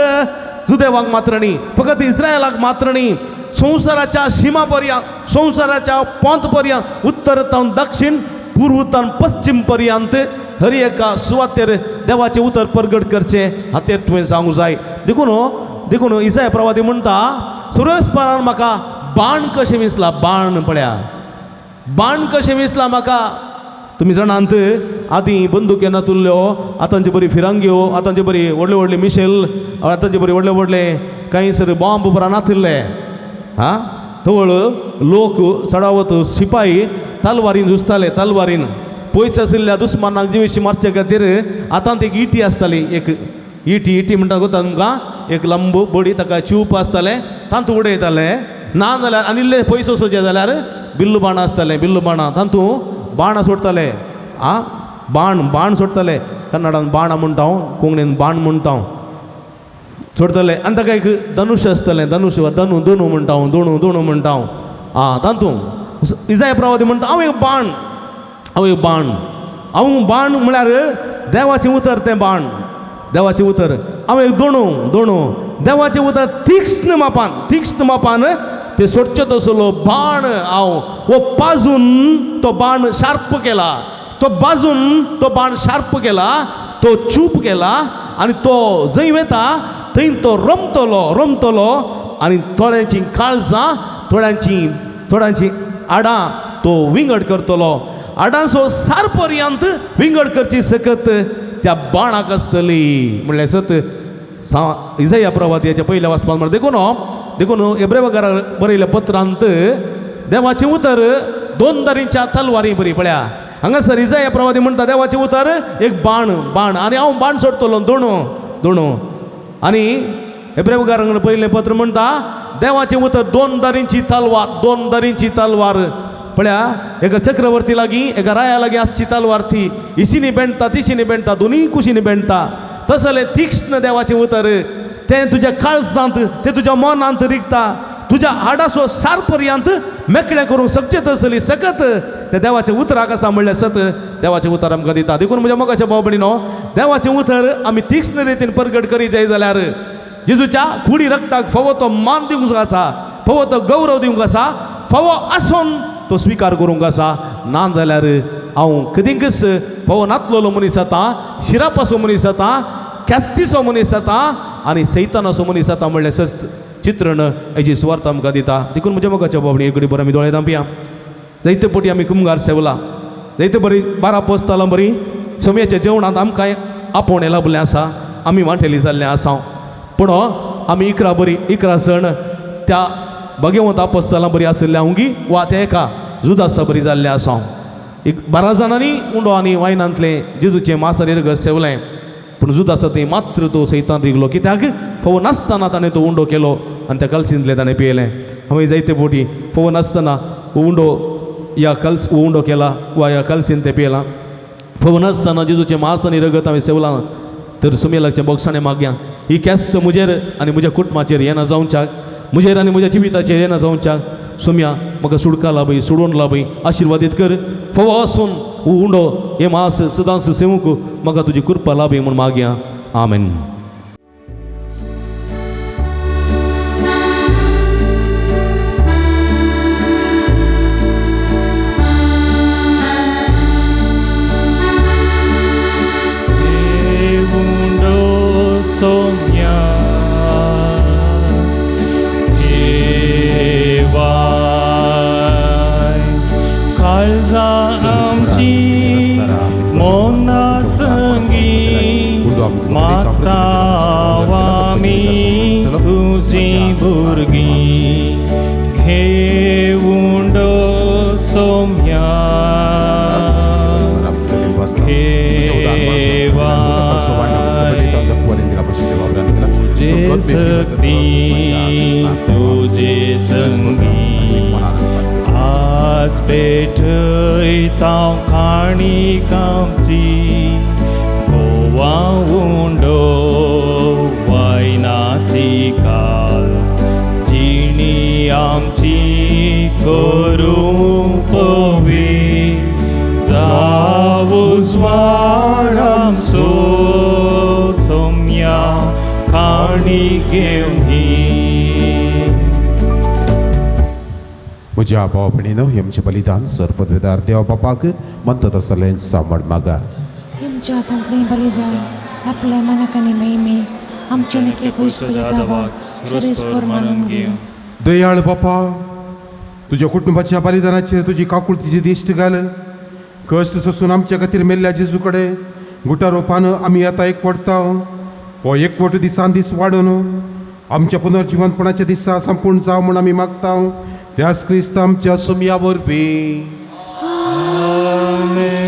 B: जुदेवांक मात्र न्ही, फकत इस्रायलाक मात्र न्ही, संवसाराच्या शिमा पर्यंत, संवसाराच्या पोंत पर्यंत, उत्तर तावन दक्षिण, पूर्व तावन पश्चिम पर्यंत हर एका सुवातेर देवाचें उतर परगट करचें हातेर तुवें जावंक जाय. देखून देखून इसाया प्रवादी म्हणटा, सुर्वेस्परान म्हाका बाण कशें विसला, बाण पळया बाण कशें विसला म्हाका. तुमी जाणांत आदीं बंदूक येनातुल्ल्यो, आतांचे बरी फिरंग्यो, आतांचे बरी व्हडले व्हडले मिशेल, आतांचे बरी व्हडले व्हडले कांय सर बॉम्ब बरा नातिल्ले. हां तवळ लोक चडावत शिपाई तलवारीन झुजताले, तलवारीन पयस आशिल्ल्या दुस्मानाक जिवेशी मारचे खातीर आतां एक इटी आसताली, एक इटी, इटी म्हणटा गो तुमकां, एक लंब बडी ताका चिवप आसतालें, तातूंत उडयताले. ना जाल्यार आनी इल्ले पयस वचचें जाल्यार बिल्लू बाणां आसतालें, बिल्लू बाणां तातूंत बाणां सोडटाले. आं बाण, बाण सोडटाले, कन्नडान बाणां म्हणटा हांव, कोंकणीन बाण म्हणटा हांव, सोडटले. आनी ताका एक धनुश आसतलें, धनुश वा धनु, धनु म्हणटा हांव, दोणू, दोणू म्हणटा हांव. आं तातूंत इसाया प्रवादी म्हणटा, हांव एक बाण, हांव एक बाण, हांव बाण म्हळ्यार देवाचें उतर, तें बाण देवाचें उतर. हांव एक दोणू, दोणू देवाचें उतर तीक्ष्ण मापान, तीक्ष्ण मापान ते सोडचे तसलो बाण हांव. हो पाजून तो बाण शार्प केला, तो बाजून तो बाण शार्प केला, तो चूप केला आनी तो जंय वता थंय तो रोमतलो रोमतलो आनी थोड्यांची काळजां थोड्यांची आडां तो विंगड करतलो. आडांचो सार पर्यंत विंगड करची सकत त्या बाणाक आसतली म्हणल्यार सत इजया प्रवादीच्या पयल्या वाचपान म्हणटा. देखून देखून एब्रेवगारा बरयल्या पत्रांत देवाचें उतर दोन दरींच्या तलवारी बरी पळया. हांगासर इजया प्रवादी म्हणटा देवाचें उतर एक बाण बाण आनी हांव बाण सोडटलो दोणो दोणो. आनी एब्रेवगारांक बरयल्लें पत्र म्हणटा देवाचें उतर दोन दरींची तलवार दोन दरींची तलवार. पळया एका चक्रवर्ती लागीं एका राया लागीं आसची तलवार ती इशीनी बेणटा तिशीनी बेणटा दोनूय कुशीनी बेणटा. तसलें तीक्ष्ण देवाचें उतर तें तुज्या काळजांत तें तुज्या मनांत रिगता तुज्या हाडाचो सार पर्यंत मेकळें करूंक शकचें तसली सकत त्या देवाचें उतराक आसा म्हणल्यार सत देवाचें उतर आमकां दिता. देखून म्हज्या मोगाच्या भाव भयणीनो देवाचें उतर आमी तीक्ष्ण रितीन परगट करीत जाय जाल्यार जेजूच्या कुडी रक्ताक फावो तो मान दिवंक आसा, फावो तो गौरव दिवंक आसा, फावो आसून तो स्विकार करूंक आसा. ना जाल्यार हांव कदींकच फावो नातलेलो मनीस जाता, शिरापाचो मनीस जाता, ख्यास्तीचो मनीस जाता आनी सैतानाचो मनीस जाता म्हणल्यार सच चित्रण हेजी सुवार्थ आमकां दिता. देखून म्हज्या मोगाच्या बाबणी एक घडी बरें आमी दोळे धांपया. जायते पटी आमी कुमगार सेवला, जायते बरी 12 पोस्तालां बरी समयाच्या जेवणांत आमकां आपोवणें लाभलें आसा, आमी वांटेली जाल्लें आसा. पूण आमी 11 बरी 11 सण त्या भगवंत आपोस्तालां बरी आशिल्ल्या हुंगी वा त्या एका जुदासा बरी जाल्लें आसा. एक 12 जाणांनी उंडो आनी वायनांतलें जेजूचें मासारी रगत सेवलें, पूण जुदासा थंय मात्र तो सैतान रिगलो. कित्याक फोव नासतना ताणें तो उंडो केलो आनी त्या कलसींतलें ताणें पियेलें. हांवें जायते फावटी फोव नासतना उंडो या कल्स उंडो केला वा ह्या कलसीन तें पियेलां. फोव नासतना जेजूचें मांस आनी रगत हांवें सेवलां तर सुमेलाचें बोगसाणें मागया ही ख्यास्त म्हजेर आनी म्हज्या कुटुंबाचेर येना जावच्याक, म्हजेर आनी म्हज्या जिविताचेर येना जावच्याक सोम्या म्हाका सुडका लाभय, सोडून लाभय, आशिर्वादीत कर. फोव आसून उंडो हे मांस सदांच सेवूंक म्हाका तुजी कृपा लाभय म्हूण मागया. आमेन.
D: सोम्या देवाय काळजा आमची मना संगी मागता आमी तुजी भुरगीं घेवंडो सोम्या तुझे शक्ती तुझे संगी आज भेटयता काणी कामची गोवा उंडो वायनाची कास जिणी आमची करूं पवी जावू स्वाड आमचो सोम्या काणी घेवन ही.
E: म्हज्या भाव भयणीनो हें आमचें बलिदान सर्पदवेदार देव बापाक म्हणटा तसलें सांबाळ मागा.
C: आमच्या हातांतलें बलिदान आपल्या मनाक आनी महिमे आमचे नके पयस तुज्या दावाक सरेस्पर मानून घेवं.
E: दयाळ बापा तुज्या कुटुंबाच्या बलिदानाचेर तुजी काकुळतीची दिश्ट घाल. कश्ट सोसून आमच्या खातीर मेल्ल्या जेजू कडेन गुटा रोपान आमी आतां एक पडटा. हो एकवट दिसान दीस वाडोवन आमच्या पुनर्जिवनपणाच्या दिसा संपूर्ण जावं म्हूण आमी मागता. त्याच क्रिस्त आमच्या सोम्या वरवीं.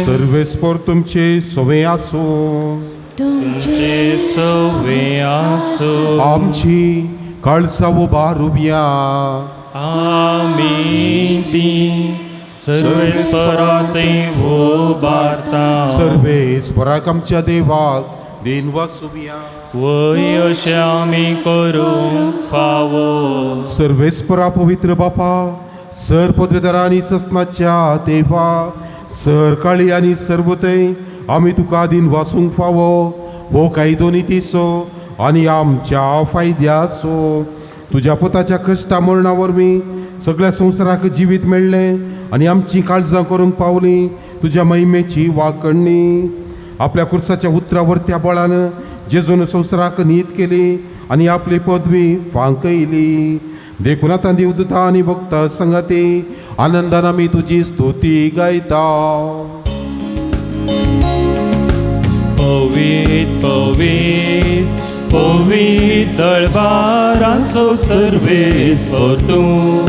E: सर्वेस्पर तुमचे सवे आसूं.
D: तुमचे सवे आसूं.
E: आमची काळजां उबारुया.
D: आमी ती सर्वेस्परा थंय उबारता.
E: सर्वेस्पराक आमच्या देवाक then वासुया.
D: वय अशें आमी करूंक फावो.
E: सर्वेस्परा पवित्र बापा सर पदवेदारा आनी ससनाच्या देवा सर काळी आनी सर्वतय आमी तुका दिन वासूंक फावो. हो कायदो नितीचो आनी आमच्या फायद्याचो. तुज्या पुताच्या कश्टा मरणा वरवीं सगळ्या संवसाराक जिवीत मेळ्ळें आनी आमचीं काळजां करूंक पावलीं तुज्या महिमेची वाकणणी. आपल्या कुर्साच्या उतरावर त्या बळान जेजून संवसाराक नीत केली आनी आपली पदवी फांकयली. देखून आतां देवदूता आनी भक्ता संगाती आनंदान आमी तुजी स्तुती गायता.
D: पवित पवित पवित दळबारांचो सर्वेस्पर तूं,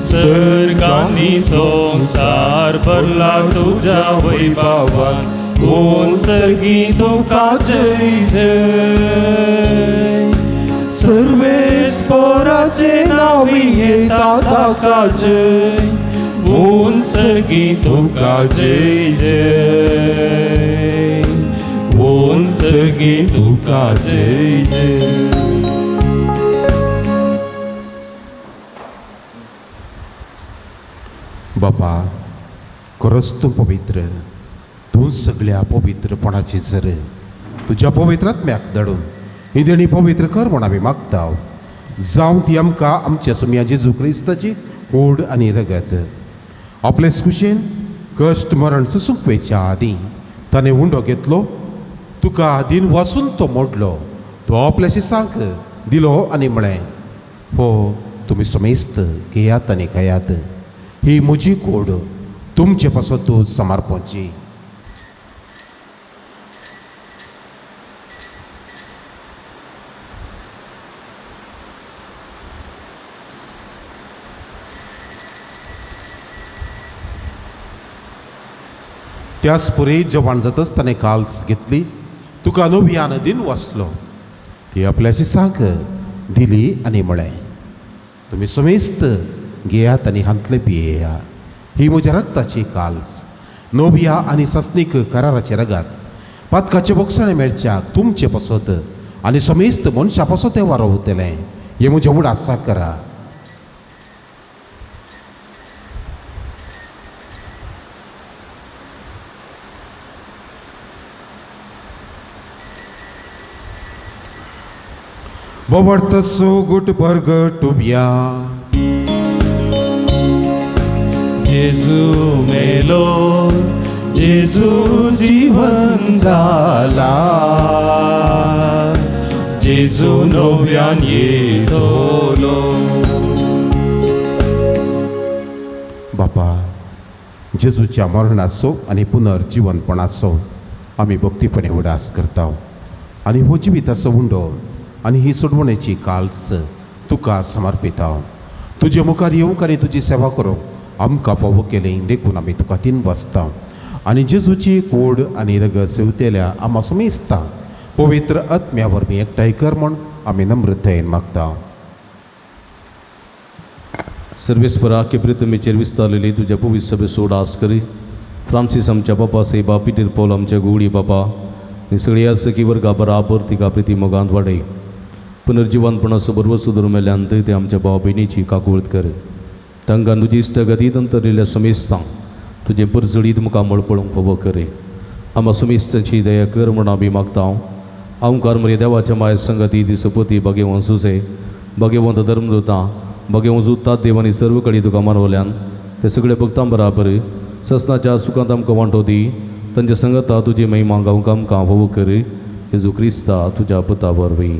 D: सर्गांनी संवसार भरला तुज्या वैभवान, कोण सर्गी तुका जय जय. सर्वेस्पराचे नांवी येता ताका जय, कोण सर्गी तुका जय जय, कोण सर्गी तुका जय जय.
E: बापा, खरोच तूं पवित्र, तूं सगळ्या पवित्रपणाची जर तुज्या पवित्र आत्म्याक धाडून ही देणी पवित्र कर म्हूण आमी मागता. जावं ती आमकां आमच्या सोम्या जेजू क्रिस्ताची ओड आनी रगत. आपले खुशेन कश्ट मरण सोसूंक वयच्या आदीं ताणें उंडो घेतलो, तुका दिन वासून तो मोडलो, तो आपल्या शिसांक दिलो आनी म्हळें, हो तुमी समेस्त घेयात आनी खायात, ही म्हजी कोड तुमचे पासत तूं समर्पणची. त्याच पुरी जवान जातच ताणें काल्स घेतली, तुका नव्यान दिन वाचलो, ती आपल्या शिसांक दिली आनी म्हळें, तुमी समेस्त घेयात आनी हांतलें पियेया, ही म्हज्या रक्ताची काल्स, नव्या आनी सासणीक कराराचे रगात, पातकाचे बोगसणें मेळच्याक तुमचे पासत आनी समेस्त मनशा पासत तें वारोवतलें, हें म्हजें उडासा करा. बोबर्तसो गुट परगटुया.
D: जेजू मेलो, जेजू जीवन जाला, जेजू नव्यान येतलो.
E: बापा, जेजूच्या मरणाचो आनी पुनर्जिवनपणाचो आमी भक्तीपणे उडास करता आनी हो जिविताचो उंडो आनी ही सोडवणेची काल्स तुका समर्पिता. तुजे मुखार येवंक आनी तुजी सेवा करूंक आमकां फावो केली देखून आमी तुका तीन बसता आनी जेजूची कोड आनी रगत सेवतेल्या आमा सुमेस्ता पवित्र आत्म्या वरवीं एकठांय कर म्हूण आमी नम्रतायेन मागता.
B: सर्वेस्परा के प्रितमेचेर विस्तारलेली तुज्या पवित्र सभे सोड आस करी फ्रांसीस आमच्या बापा सेबा पिटर पॉल आमच्या गुवडी बापा आनी सगळी सखी वर्गा बराबर तिका प्रिती मोगांत वाडय. पुनर्जिवनपणाचो बरोबर सुदूर मेल्यान ते आमच्या भाव भयणीची काकूळत कर. तांकां तुजी इश्टगतीत अंतरिल्ल्या समेस्तांक तुजें परजळीत मुखामळ पळोवंक फावो करे. आमा समेस्तांची दया कर म्हूण आमी मागता. आमकार मरे देवाच्या माय संगती दिसपती भाग्यवंत सुसे भाग्यवंत धर्मदूतां भाग्यवंत जुतात देव आनी सर्व कडेन तुका मानवल्यान ते सगळे भक्तां बराबर ससनाच्या सुखांत आमकां वांटो दी. तांच्या संगता तुजी महिमा गावंक आमकां फावो कर. जेजू क्रिस्ता तुज्या पुता वरवीं.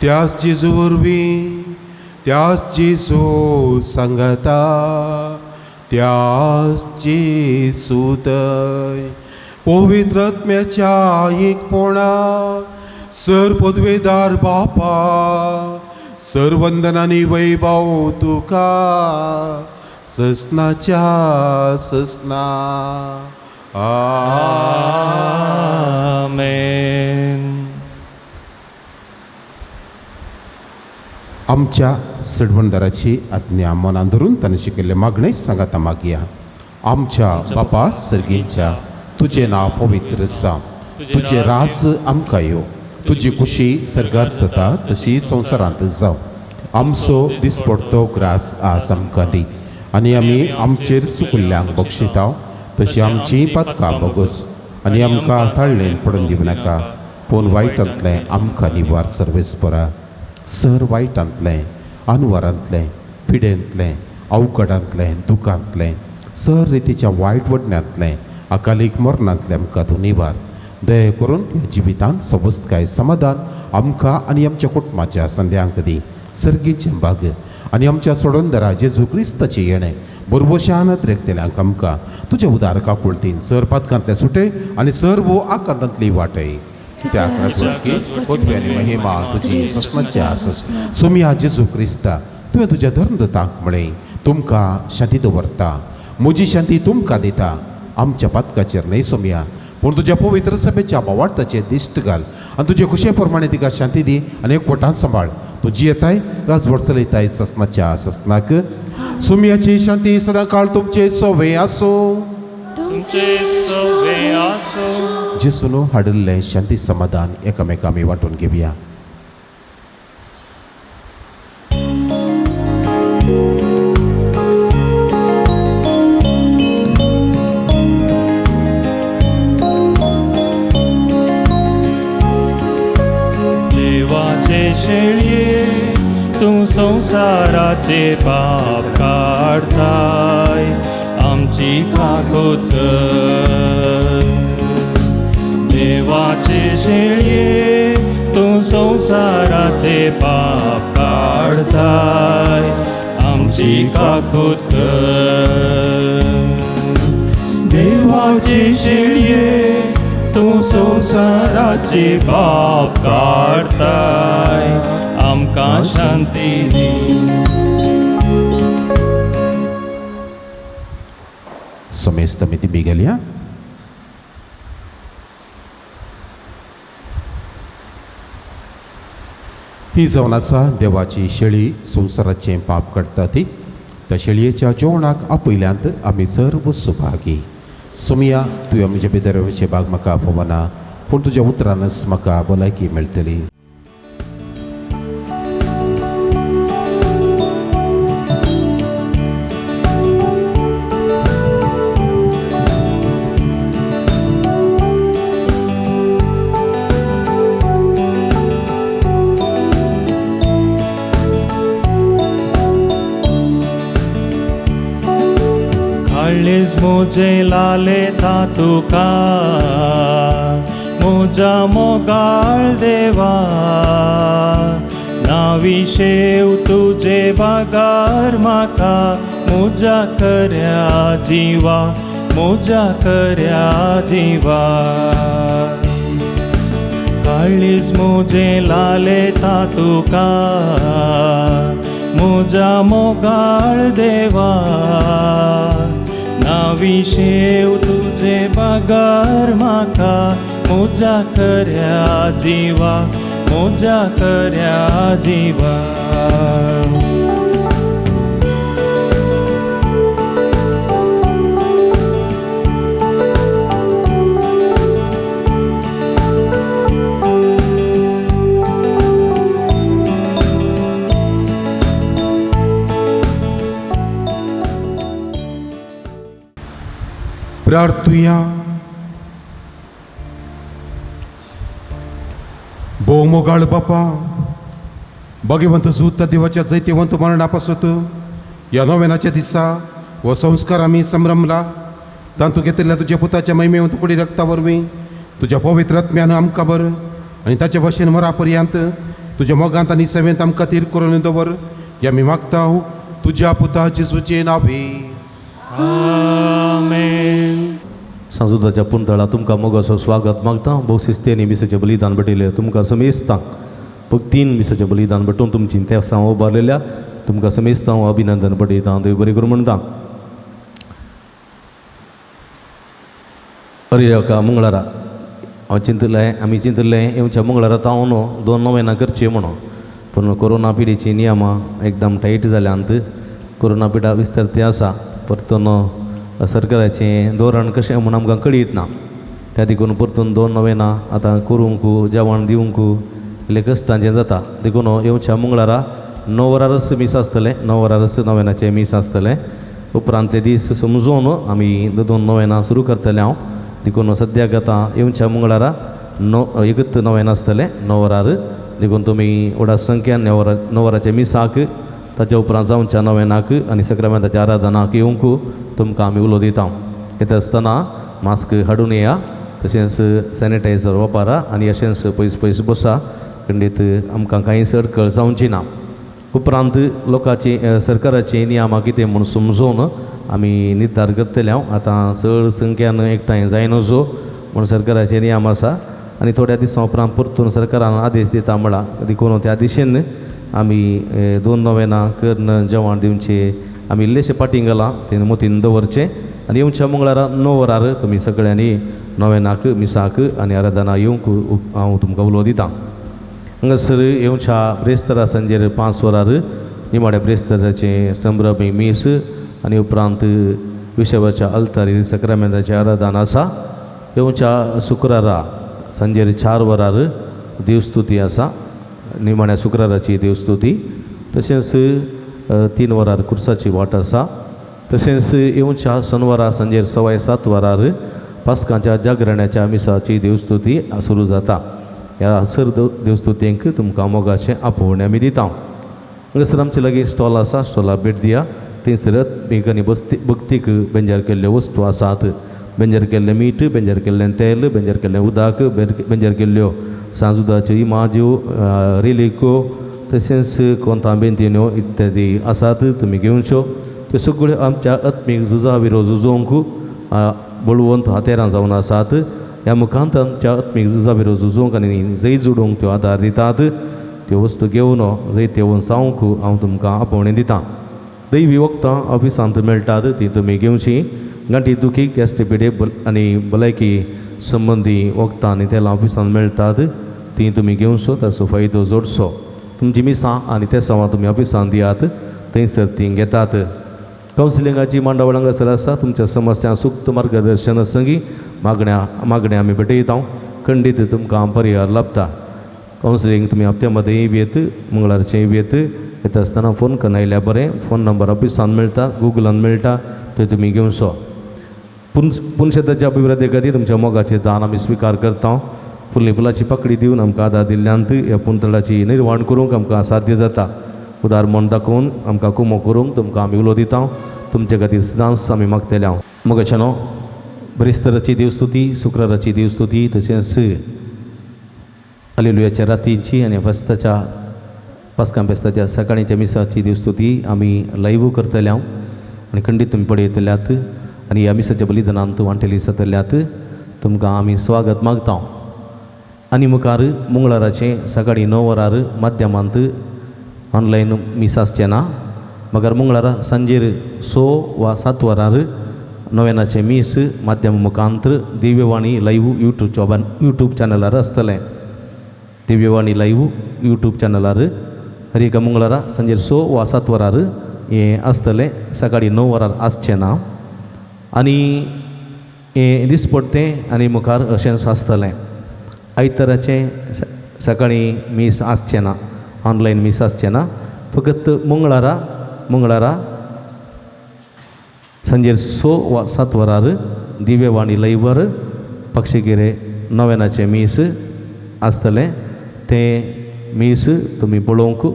E: त्याच जेजू वरवीं, त्याच जेजू सांगता, त्याच जेजू पवित्र आत्म्याच्या एकपणा सर पदवेदार बापा, सर वंदनानी वैभव तुका ससनाच्या ससना.
D: आमेन.
E: आमच्या सडवणदाराची आज्ञा मनान धरून ताणें शिकयल्लें मागणें सांगाता मागया. आमच्या बापा सर्गीच्या, तुजें नांव पवित्र जावं, तुजें राज आमकां येवं, तुजी खुशी सर्गार जाता तशी संवसारांत जावं. आमचो दिसपडतो ग्रास आज आमकां दी आनी आमी आमचेर सुकुल्ल्यांक बक्षिता तशी आमची पातकां बगस आनी आमकां ताळ्ळेन पडून दिवं नाका, पूण वायटांतलें आमकां निवार. सर्वेस्परा, सर वायटांतलें, अनवरांतलें, पिडेंतलें, अवघडांतलें, दुखांतलें, सर रितीच्या वायट वडण्यांतलें अकालीक मरणांतले आमकां तूं निवार. दया करून ह्या जिवितांत सवस्तकाय समाधान आमकां आनी आमच्या कुटुंबाच्या संद्यांक दी. सर्गीचें भाग आनी आमच्या सोडोंदरा जेजू क्रिस्ताचें येणें बरबोशान रेखतल्यांक आमकां तुज्या उदार काकुळतीन सर पातकांतले सुटे आनी सर्व आकांतांतली वाटय. कित्याक राजवटकी पदवी आनी महिमा तुजी सस्नाच्या आसस. सोमिया जेजू क्रिस्ता, तुवें तुज्या धर्मदूतांक म्हळें, तुमकां शांती दवरता, म्हजी शांती तुमकां दिता. आमच्या पातकाचेर न्हय सोमिया, पूण तुज्या पवित्र सभेच्या भावार्थाचेर दिश्ट घाल आनी तुजे खुशे प्रमाणे तिका शांती दी आनी एकवटान सांबाळ. तूं जियेताय, राजवट चलयताय ससनाच्या ससनाक. सोमियाची शांती सदां काळ तुमचे सोवे आसूं.
D: तुमचे सोवे आसूं.
E: जेसून हाडिल्लें शांती समाधान एकामेका आमी वांटून घेवया.
D: देवाचे शेळये तूं संवसाराचे पाप काडताय, आमची काकूत कर. देवाचे शेळये तूं संवसाराचे पाप काडताय, आमची काकूत कर. देवाचे शेळये तूं संवसाराचे पाप काडताय, आमकां शांती दी.
E: समेस्त आमी दिमी गेल्या. ही जावन आसा देवाची शेळी, संवसाराचें पाप काडटा ती. त्या शेळयेच्या जेवणाक आपयल्यांत आमी सर्व सुभागी. सोमिया, तुवें म्हज्या भितर भाग म्हाका फावना, पूण तुज्या उतरानच म्हाका भलायकी मेळटली.
D: मुझे लालेता तुका मुजा मोगाळ देवा, नाविशेव तुझे बागार म्हाका मुजा कर्या जिवा, मुजा कर्या जिवा. काळीज मुझे लालेता तुका मुजा मोगाळ देवा, नाविशेव तुझे बागार म्हाका मुजा कर्या जिवा, मुजा कर्या जिवा.
E: प्रार्थुया. भोव मोगाळ बापा, भाग्यवंत जूत देवाच्या जैतिवंत मरणा पासत ह्या नोवेनाच्या दिसा हो संस्कार आमी संभ्रमला. तातूंत घेतिल्ल्या तुज्या पुताच्या महिमेवंत कुडी रक्ता वरवीं तुज्या पवित्र आत्म्यान आमकां बर आनी ताचे भशेन मरा पर्यंत तुज्या मोगांत आनी सेवेंत आमकां तीर करून दवर. ह्या आमी मागता तुज्या पुता जेजूचे नांवे.
D: आमेन.
B: सांजुदाच्या पुंतळा तुमकां मोगाचो स्वागत मागता. भोव शिस्तेनी मिसाचें बलिदान भेटयलें तुमकां समेस्तांक भक्तीन मिसाचें बलिदान भेटोवन तुमची तेसां उबारलेल्या तुमकां समेस्तां हांव अभिनंदन पटयता. देव बरें करूं म्हणटा. अरे का मंगळारा हांव चिंतलें, आमी चिंतलें येवच्या मंगळारा तावन 2 नोवेनां करचीं म्हणून, पूण कोरोना पिडेची नियमां एकदम टायट जाल्यांत. कोरोना पिडा विस्तार आसा, परतून सरकाराचें धोरण कशें म्हूण आमकां कळीत ना. त्या देखून परतून 2 नोवेनां आतां करूंक जेवण दिवंक इल्लें कश्टांचें जाता. देखून येवच्या मंगळारा 9 वरारच मीस आसतलें, 9 वरारच नोवेनाचें मीस आसतलें. उपरांतले दीस समजून आमी 2 नोवेनां सुरू करतलें हांव. देखून सद्याक आतां येवच्या मंगळारा 1 नोवेन आसतलें 9 वरार. देखून तुमी व्हडा संख्यान 9 वराच्या मिसाक, ताच्या उपरांत जावच्या नोवेनाक आनी सक्रामेंताच्या आराधनाक येवंक तुमकां आमी उलो दिता. येता आसतना मास्क हाडून येया, तशेंच सॅनिटायझर वापरा आनी अशेंच पयस पयस बसा, खंडीत आमकां कांयच अडखळ जावची ना. उपरांत लोकांची सरकाराची नियमां कितें म्हूण समजून आमी निर्धार करतले. हांव आतां चड संख्यान एकठांय जायना म्हूण सरकाराचे नियम आसा आनी थोड्या दिसां उपरांत परतून सरकारान आदेश दिता म्हळां, देखून त्या दिशेन आमी 2 नोवेनां करून जेवण दिवचें आमी इल्लेशें फाटीं घालां तें मोतीन दवरचें. आनी येवच्या मंगळारा 9 वरार तुमी सगळ्यांनी नोवेनाक मिसाक आनी आराधना येवंक हांव तुमकां उलो दितां. हांगासर येवच्या ब्रेस्तारा सांजेर 5 वरार निमाड्या ब्रेस्ताराचें संभ्रमी मीस आनी उपरांत विशवाच्या अल्तारीर सक्रामेंताचें आराधन आसा. येवच्या शुक्रारा सांजेर 4 वरार देवस्तुती आसा, निमाण्या शुक्राराची देवस्तुती. तशेंच 3 वरार कुर्साची वाट आसा. तशेंच येवच्या शनवारा सांजेर 7:15 वरार पास्कांच्या जागरण्याच्या मिसाची देवस्तुती सुरू जाता. ह्या सर देवस्तुतेंक तुमकां मोगाचें आपोवणें आमी दिता. हांगासर आमचे लागीं स्टॉल आसा, स्टॉलार भेट दिया. थंयसर आत्मीक आनी भक्तीक बेंजार केल्ल्यो वस्तू आसात. बेंजार केल्लें मीठ, बेंजार केल्लें तेल, बेंजार केल्लें उदक, बेंजार केल्ल्यो सांजुदाच्यो इमाज्यो, रेलिको, तशेंच कोंतां बेंतिन्यो इत्यादी आसात, तुमी घेवच्यो. त्यो सगळ्यो आमच्या आत्मीक झुजा विरोध झुजोवंक बळवंत हातेरां जावन आसात. ह्या मुखांत आमच्या आत्मीक झुजा विरोध झुजोवंक आनी जैत जोडूंक त्यो आदार दितात. त्यो वस्तू घेवन जैत येवन जावंक हांव तुमकां आपोवणें दितां. दैवी वखदां ऑफिसांत मेळटात, ती तुमी घेवची. गांठी दुखी, गॅस्ट्रिक आनी भलायकी संबंदी वखदां आनी तेलां ऑफिसांत मेळटात, ती तुमी घेवचो, ताचो फायदो जोडचो. तुमची मिसां आनी तेसांवां तुमी ऑफिसांत दियात, थंयसर ती घेतात. कावन्सिलिंगाची मांडावळ हांगासर आसा. तुमच्या समस्या सुक्त मार्गदर्शन संगी मागण्या आमी भेटयता. खंडीत तुमकां परिहार लाभता. कावन्सिलींग तुमी हप्त्या मदें येत, मंगळारचें येत. येता आसतना फोन करून आयल्यार बरें. फोन नंबर ऑफिसान मेळटा, गुगलान मेळटा, थंय तुमी घेवचो. पुनशेताच्या अभिवृद्धी खातीर तुमच्या मोगाचें दान आमी स्विकार करता. फुलली फुलाची पाकळी दिवन आमकां आदार दिल्ल्यान ह्या पुंतळाची निर्वाण करूंक आमकां साध्य जाता. उदार मन दाखोवन आमकां कुमो करूंक तुमकां आमी उलो दिता. तुमचे खातीर सदांच आमी मागतले. हांव मोगाचें न्हू ब्रेस्ताराची देवस्तुती, शुक्राराची देवस्तुती, तशेंच अलेलुयाच्या रातीची आनी फेस्ताच्या पास्कां फेस्ताच्या सकाळीच्या मिसाची देवस्तुती आमी लायव्ह करतले हांव आनी खंडीत तुमी पळयतल्यात आनी ह्या मिसाच्या बलिदानांत वांटेली जातल्यात. तुमकां आमी स्वागत मागता. आनी मुखार मंगळाराचें सकाळीं 9 वरार माध्यमांत ऑनलायन मीस आसचें ना, मगर मंगळारा सांजेर 6 वा 7 वरार नोवेनाचें मीस माध्यम मुखांत दिव्यवाणी लायव्ह यूट्यूब चॅनलार आसतलें. दिव्यवाणी लायव्ह यूट्यूब चॅनलार हर एका मंगळारा सांजेर 6 वा 7 वरार हें आसतलें. सकाळीं 9 वरार आसचें ना आनी हें दिसपडटें आनी मुखार अशेंच आसतलें. आयताराचें सकाळीं मीस आसचें ना, ऑनलायन मीस आसचें ना. फकत मंगळारा सांजेर 6 वा 7 वरार दिव्यवाणी लायव्हार पक्षीगिरे नोवेनाचें मीस आसतलें. तें मीस तुमी पळोवंक,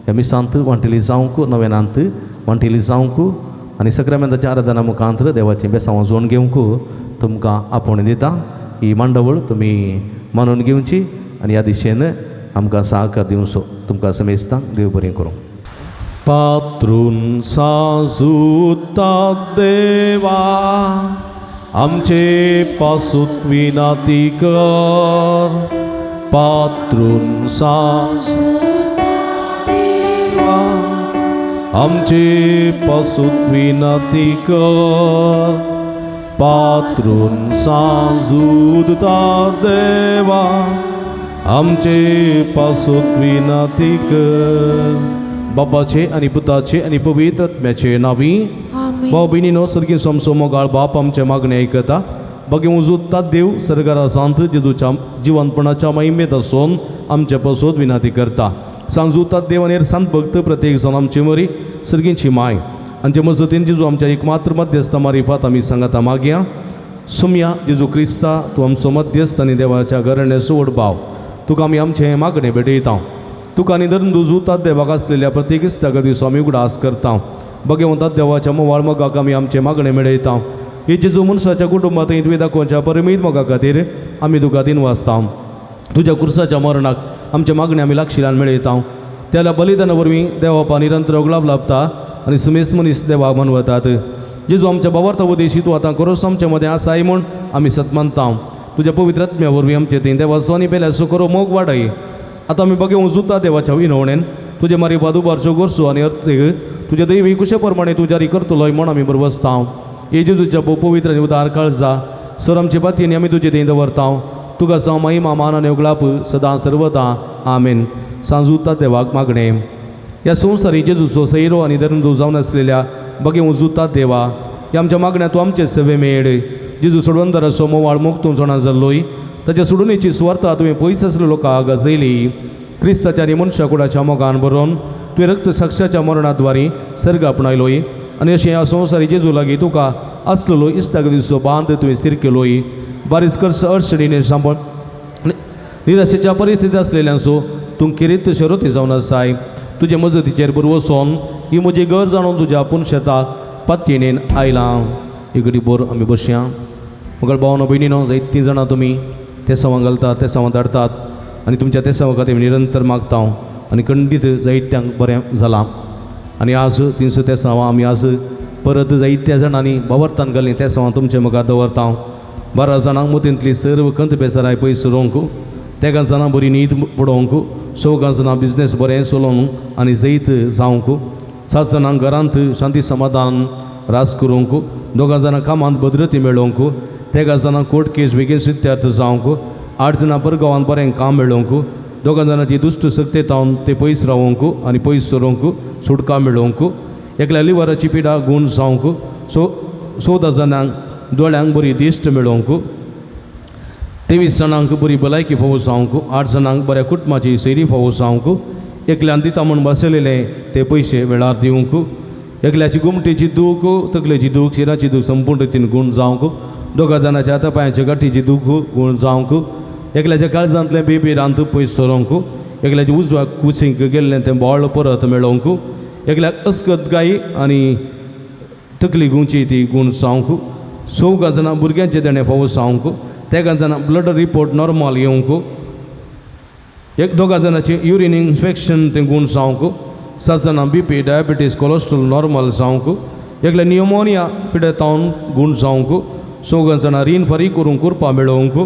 B: ह्या मिसांत वांटेली जावंक, नोवेनांत वांटेली जावंक आनी सक्रामेंताच्या आराधना मुखांत देवाचें बेसांव जोडून घेवंक तुमकां आपोवणें दिता. ही मांडावळ तुमी मानून घेवची आनी ह्या दिशेन आमकां सहकार दिवचो. तुमकां समेस्तांक देव बरें करूं. पात्रून साजुता देवा आमचे पासूत विनाती कर. पात्रून साजुता देवा आमचे पासूत विनाती कर. पात्रून साजुता देवा आमचे पासूत विनाती कर. बापाचे आनी पुताचे आनी पवित्र आत्म्याचे नांवी. भाव भयणीनो, सर्गी सोमसो मोगाळ बाप आमचे मागणें आयकता. बाकी उजुत्ता देव सर्गारा सांत जेजूच्या जिवनपणाच्या महिमेत आसून आमचे पासूत विनाती करता. सांजुता देव आनी सांत भक्त प्रत्येक जाण आमचे मरी सर्गींची माय आमचे मजतीन जेजू आमच्या एकमात्र मध्यस्थ मारिफात आमी सांगाता मागया. सुमया जेजू क्रिस्ता, तूं आमचो मध्यस्थ आनी देवाच्या घराण्याचो व्हड भाव, तुका आमी आमचें मागणें भेटयता. तुका आनी धरून रुजुतात देवाक आसलेल्या प्रत्येक इश्टा खातीर स्वामी उगडास करता. भगवंतात देवाच्या मोवाळ मोगाक आमी आमचें मागणें मेळयता. हे जेजू मनशाच्या कुटुंबात तुवें दाखोवच्या परमीत मोगा खातीर आमी तुका दिनवासता. तुज्या कुर्साच्या मरणाक आमच्या मागण्या आमी लागशिल्ल्यान मेळयता. त्या बलिदाना वरवीं देवापा निरंतर गुलाब लाभता आनी सुमेस मनीस देवाक मनवतात. जेजू आमच्या बाबार्थ उद्देशी तूं आतां खरोच आमच्या मदें आसाय म्हूण आमी सतमानता. तुज्या पवित्र आत्म्या वरवीं आमचे थंय देवाचो आनी पेल्याचो खरो मोग वाडय. आतां आमी बगे उजुता देवाच्या विनवणेन तुजे मारी उबारच्यो गरजो आनी अर्थीक तुज्या दैवी कुशे प्रमाणे तूं जारी करतलोय म्हूण आमी बरवसता. हे जेजूच्या भोव पवित्र आनी उदार काळजा सर आमचे पातयेन आमी तुजे थंय दवरता. तुका जावं महिमा मान आनी उगळाप सदां सर्वदां. आमेन. सांजुता देवाक मागणें. ह्या संवसारी जेजूचो सैरो आनी धर्मदूत जावन आसलेल्या बगे उजुता देवा, ह्या आमच्या मागण्या तूं आमचे सेवे मेळ. जेजू सोडवंदराचो मोवाळ मोग तूं जाणा जाल्लोय, ताच्या सोडूनेची सुवार्था तुवें पयस आसलेल्या लोकांक गाजयली. क्रिस्ताच्या आनी मनशा कुडाच्या मोगान बरोवन तुवें रक्त साक्षाच्या मरणाद्वारी सर्ग आपणायलोय आनी अशें ह्या संवसारी जेजू लागीं तुका आसलेलो इश्टागतीचो बांद तुवें स्थीर केलोय. बारीच कर्स अडचणीने सांबाळ निराशेच्या परिस्थिती आसलेल्यांचो तूं खेरीत शरती जावन आसाय. तुजे मजतीचेर बरो वचोन ही म्हजी गरज जाणून तुज्या आपूण शेता पातयेन आयलां. एक बोर आमी बसया. मगळ भावनो भयणीनो, जायतीं जाणां तुमी तेसांवां घालतात, तेसांवां धाडटात आनी तुमच्या तेसांवा खातीर निरंतर मागता हांव आनी खंडीत जायत्यांक बरें जालां. आनी आज 300 तेसांवां आमी आज परत जायत्या जाणांनी बावर्तान घालीं तेसांवां तुमचे मुखार दवरता हांव. 12 जाणांक मोतींतली सर्व खंत बेजाराय पयस रोवंक, 13 जाणां बरी न्हीद पडोवंक, 4 जाणां बिजनेस बरें चलोवंक आनी जैत जावंक, 7 जाणांक घरांत शांती समाधान रास करूंक, 2 जाणां कामांत भद्रती मेळोवंक, 13 जाणां कोर्ट केस बेगीन सिद्धार्थ जावंक, 8 जाणां परगांवांत बरें काम मेळोवंक, 2 जाणांची दुश्ट सक्ते तावन ते पयस रावोवंक आनी पयस सरोवंक सुटका मेळोवंक, एकल्या लिवराची पिडा गूण जावंक, 14 जाणांक दोळ्यांक बरी दिश्ट मेळोवंक, 23 जाणांक बरी भलायकी फावो जावंक, 8 जाणांक बऱ्या कुटुंबाची सैरी फावो जावंक, एकल्यान दिता म्हूण बसयलेले ते पयशे वेळार दिवंक, एकल्याची गुमटेची दूख, तकलेची दूख, शिराची दूख संपूर्ण रितीन गूण जावंक, 2 जाणाच्या हाता पांयाच्या गांठीची दूख गूण जावंक, एकल्याच्या काळजांतलें बेबी रांत पयस सरोवंक, एकल्याच्या उजव्या कुशींक गेल्लें तें बोळ परत मेळोवंक, एकल्याक अस्कत गाय आनी तकली गुंची ती गूण जावंक, 4 जाणां भुरग्यांचें देणें फावो जावंक, 13 जाणां ब्लड रिपोर्ट नॉर्मल येवंक, 2 जाणांचें युरीन इन्फेक्शन तें गूण जावंक, 7 जाणां बीपी डायबिटीज कोलेस्ट्रॉल नॉर्मल जावंक, एकल्या न्युमोनिया पिडेतावन गूण जावंक, 4 जाणां रीण फारीक करूंक कुरपा मेळोवंक,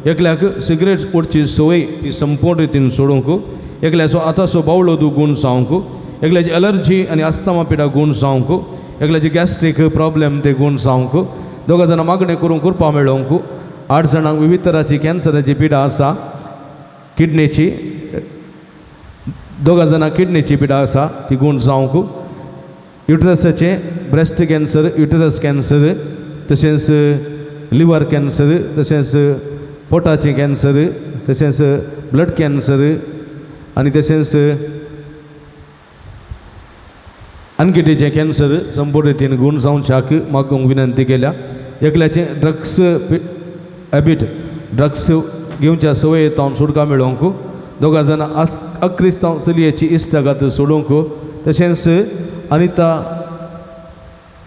B: एकल्याक सिगरेट ओडची संवय ती संपूर्ण रितीन सोडूंक, एकल्याचो आतांचो बावळो दू गूण जावंक, एकल्याची एलर्जी आनी आस्थमा पिडा गूण जावंक, एकल्याची गॅस्ट्रीक प्रॉब्लेम ते गूण जावंक, 2 जाणां मागणें करूंक कुरपा मेळोवंक, 8 जाणांक विविध तराची कॅन्सराची पिडा आसा, किडनेची 2 जाणां किडनेची पिडा आसा ती गूण जावंक, युटरसाचें ब्रेस्ट कॅन्सर, युटरस कॅन्सर, तशेंच लिवर कॅन्सर, तशेंच पोटाचें कॅन्सर, तशेंच ब्लड कॅन्सर आनी तशेंच आनकिटीचें कॅन्सर संपूर्ण रितीन गूण जावच्याक मागूंक विनंती केल्या. एकल्याचें ड्रग्स हॅबीट ड्रग्स घेवच्या संवये तावन सुटका मेळोवंक, 2 जाणां अक्रिस्तांव चलयेची इश्टागत सोडूंक, तशेंच अनिता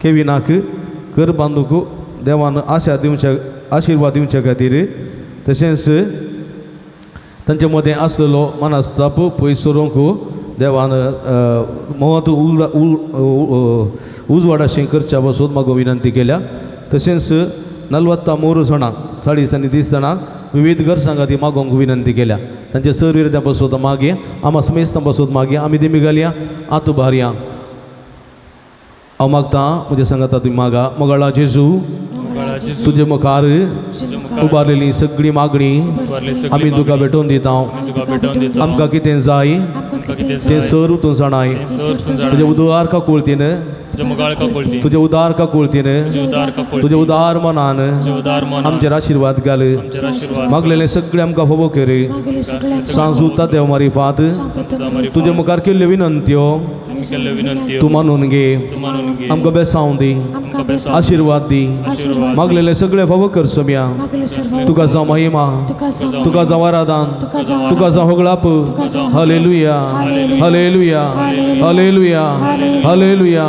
B: केविनाक कर बांदूंक देवान आशा दिवच्या आशिर्वाद दिवच्या खातीर, तशेंच तांचे मदें आसलेलो मनस्ताप पयस सरोवंक देवान मोत उजवाडाशें करच्या पासून म्हाका विनंती केल्या. तशेंच 43 जाणां 40 आनी 30 जाणां विविध गरजां खातीर मागोवंक विनंती केल्या. तांचे सर विरत्या पासून मागया, आमा समेस्तां पासून मागया, आमी दिमी घालया आतू भारया. हांव मागता म्हज्या सांगाता तुमी मागा. मोगाळा जेजू, तुजे मुखार उबारलेली सगळी मागणी आमी तुका भेटोवन दिता. आमकां कितें जाय तें सर्व तूं जाणाय. तुजे उदार काकुळतीन, तुजे उदार काकुळतीन, तुजे उदार मनान आमचेर आशिर्वाद घाल. मागलेलें सगळें आमकां फावो कर. सांजूता देव मारिफात तुजे मुखार केल्ल्यो विनंत्यो
D: आमी केल्ल्यो विनंत्यो
B: तूं मानून घे,
D: तूं मानून घे,
B: आमकां बेसांव दी,
C: आमकां बेसांव
B: आशिर्वाद दी,
C: आशिर्वाद
B: मागलेले सगळे फावो कर सोम्या।
C: मागले सर्व
B: तुका जावं महिमा,
C: तुका जावं
B: तुका जावं आराधन,
C: तुका जावं
B: तुका जावं होगळाप। Hallelujah, hallelujah, hallelujah, hallelujah,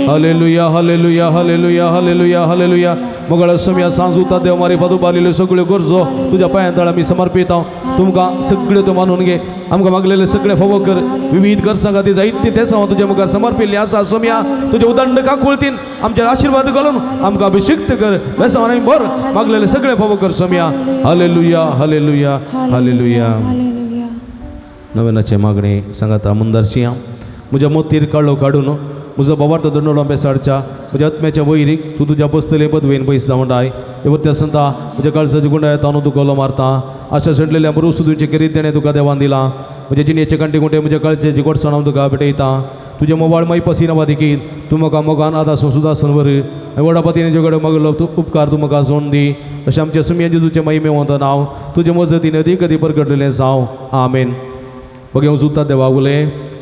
B: hallelujah, hallelujah, hallelujah, hallelujah, hallelujah. मगळ Saumya सांज उता देव मारी फादू बारलेल्यो सगळ्यो गरजो तुज्या पांयां तळा आमी समर्पित। तुमकां सगळ्यो त्यो मानून घे, आमकां मागलेले सगळे फावो कर। विविध गरजां खातीर जायते तेसांव तुज्या मुखार समर्पिल्ले आसा सोम्या। तुज्या उदंड काकुळतीन आमचेर आशिर्वाद घालून आमकां अभिषिक्त कर, बेसांव भर, मागलेले सगळे फावो कर सोम्या। Hallelujah, hallelujah, hallelujah.
C: हालेलुया।
B: नव्यानाचे मागणे सांगाता मुंदारशिया म्हज्या मोतीर काळो काडून म्हजो बाबार्थ दंडोळो बेसाडच्या म्हज्या आत्म्याच्या वैरीक तूं तुज्या बसतले पदवेन पयस धांवडाय। देवत्या संता म्हज्या काळजाच्या गुंडाय ताणू तूं गलो मारता। आशा सडलेल्या बरो सुदूचे केरीत देणें तुका देवान दिलां। म्हज्या जिणेचे कांटे कुंटे म्हज्या काळजाची गोडसाण हांव तुका भेटयता। तुजें मोवाळ माय पसिना वादिकीत तूं म्हाका मोगान आदासून सुदासून वर आनी व्हडा पतीन तुजे कडेन मागलो तूं उपकार तूं म्हाका जोड दी। अशें आमच्या सुमया जेजूचें महिमे वंदन हांव तुजे मजतीन अदीक अदीक परगटलेलें जावं। आमेन। बगे उजुता देवा उले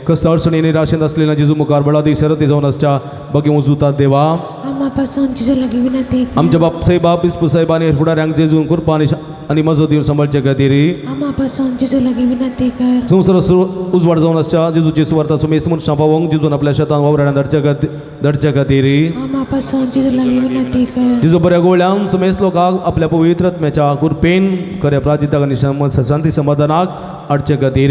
B: कसल्या अडचणी निराशेंत आसलेल्या जेजू मुखार बळादी शरती जावन आसच्या बगे उजुता देवा
C: आमा पासून जेजू लागीं विनंती कर।
B: आमच्या बाप साहेबा बिस्प साहेब आनी फुडाऱ्यांक जेजून कृपा आनी मजत दिवन सांबाळचे खातीर
C: आमा पासून जेजू लागीं विनंती कर।
B: संवसार उजवाड जावन आसच्या जेजूची सुवार्ता सुमेस मनशां पावोवंक जेजून आपल्या शेतान वावराड्यान धाडचे खातीर
C: आमा पासून जेजू लागीं विनंती कर।
B: जेजू बऱ्या गोळ्यान सुमेस लोकांक आपल्या पवित्र आत्म्याच्या कृपेन खऱ्या प्राजिताक आनी शांती समाधानाक हाडचे खातीर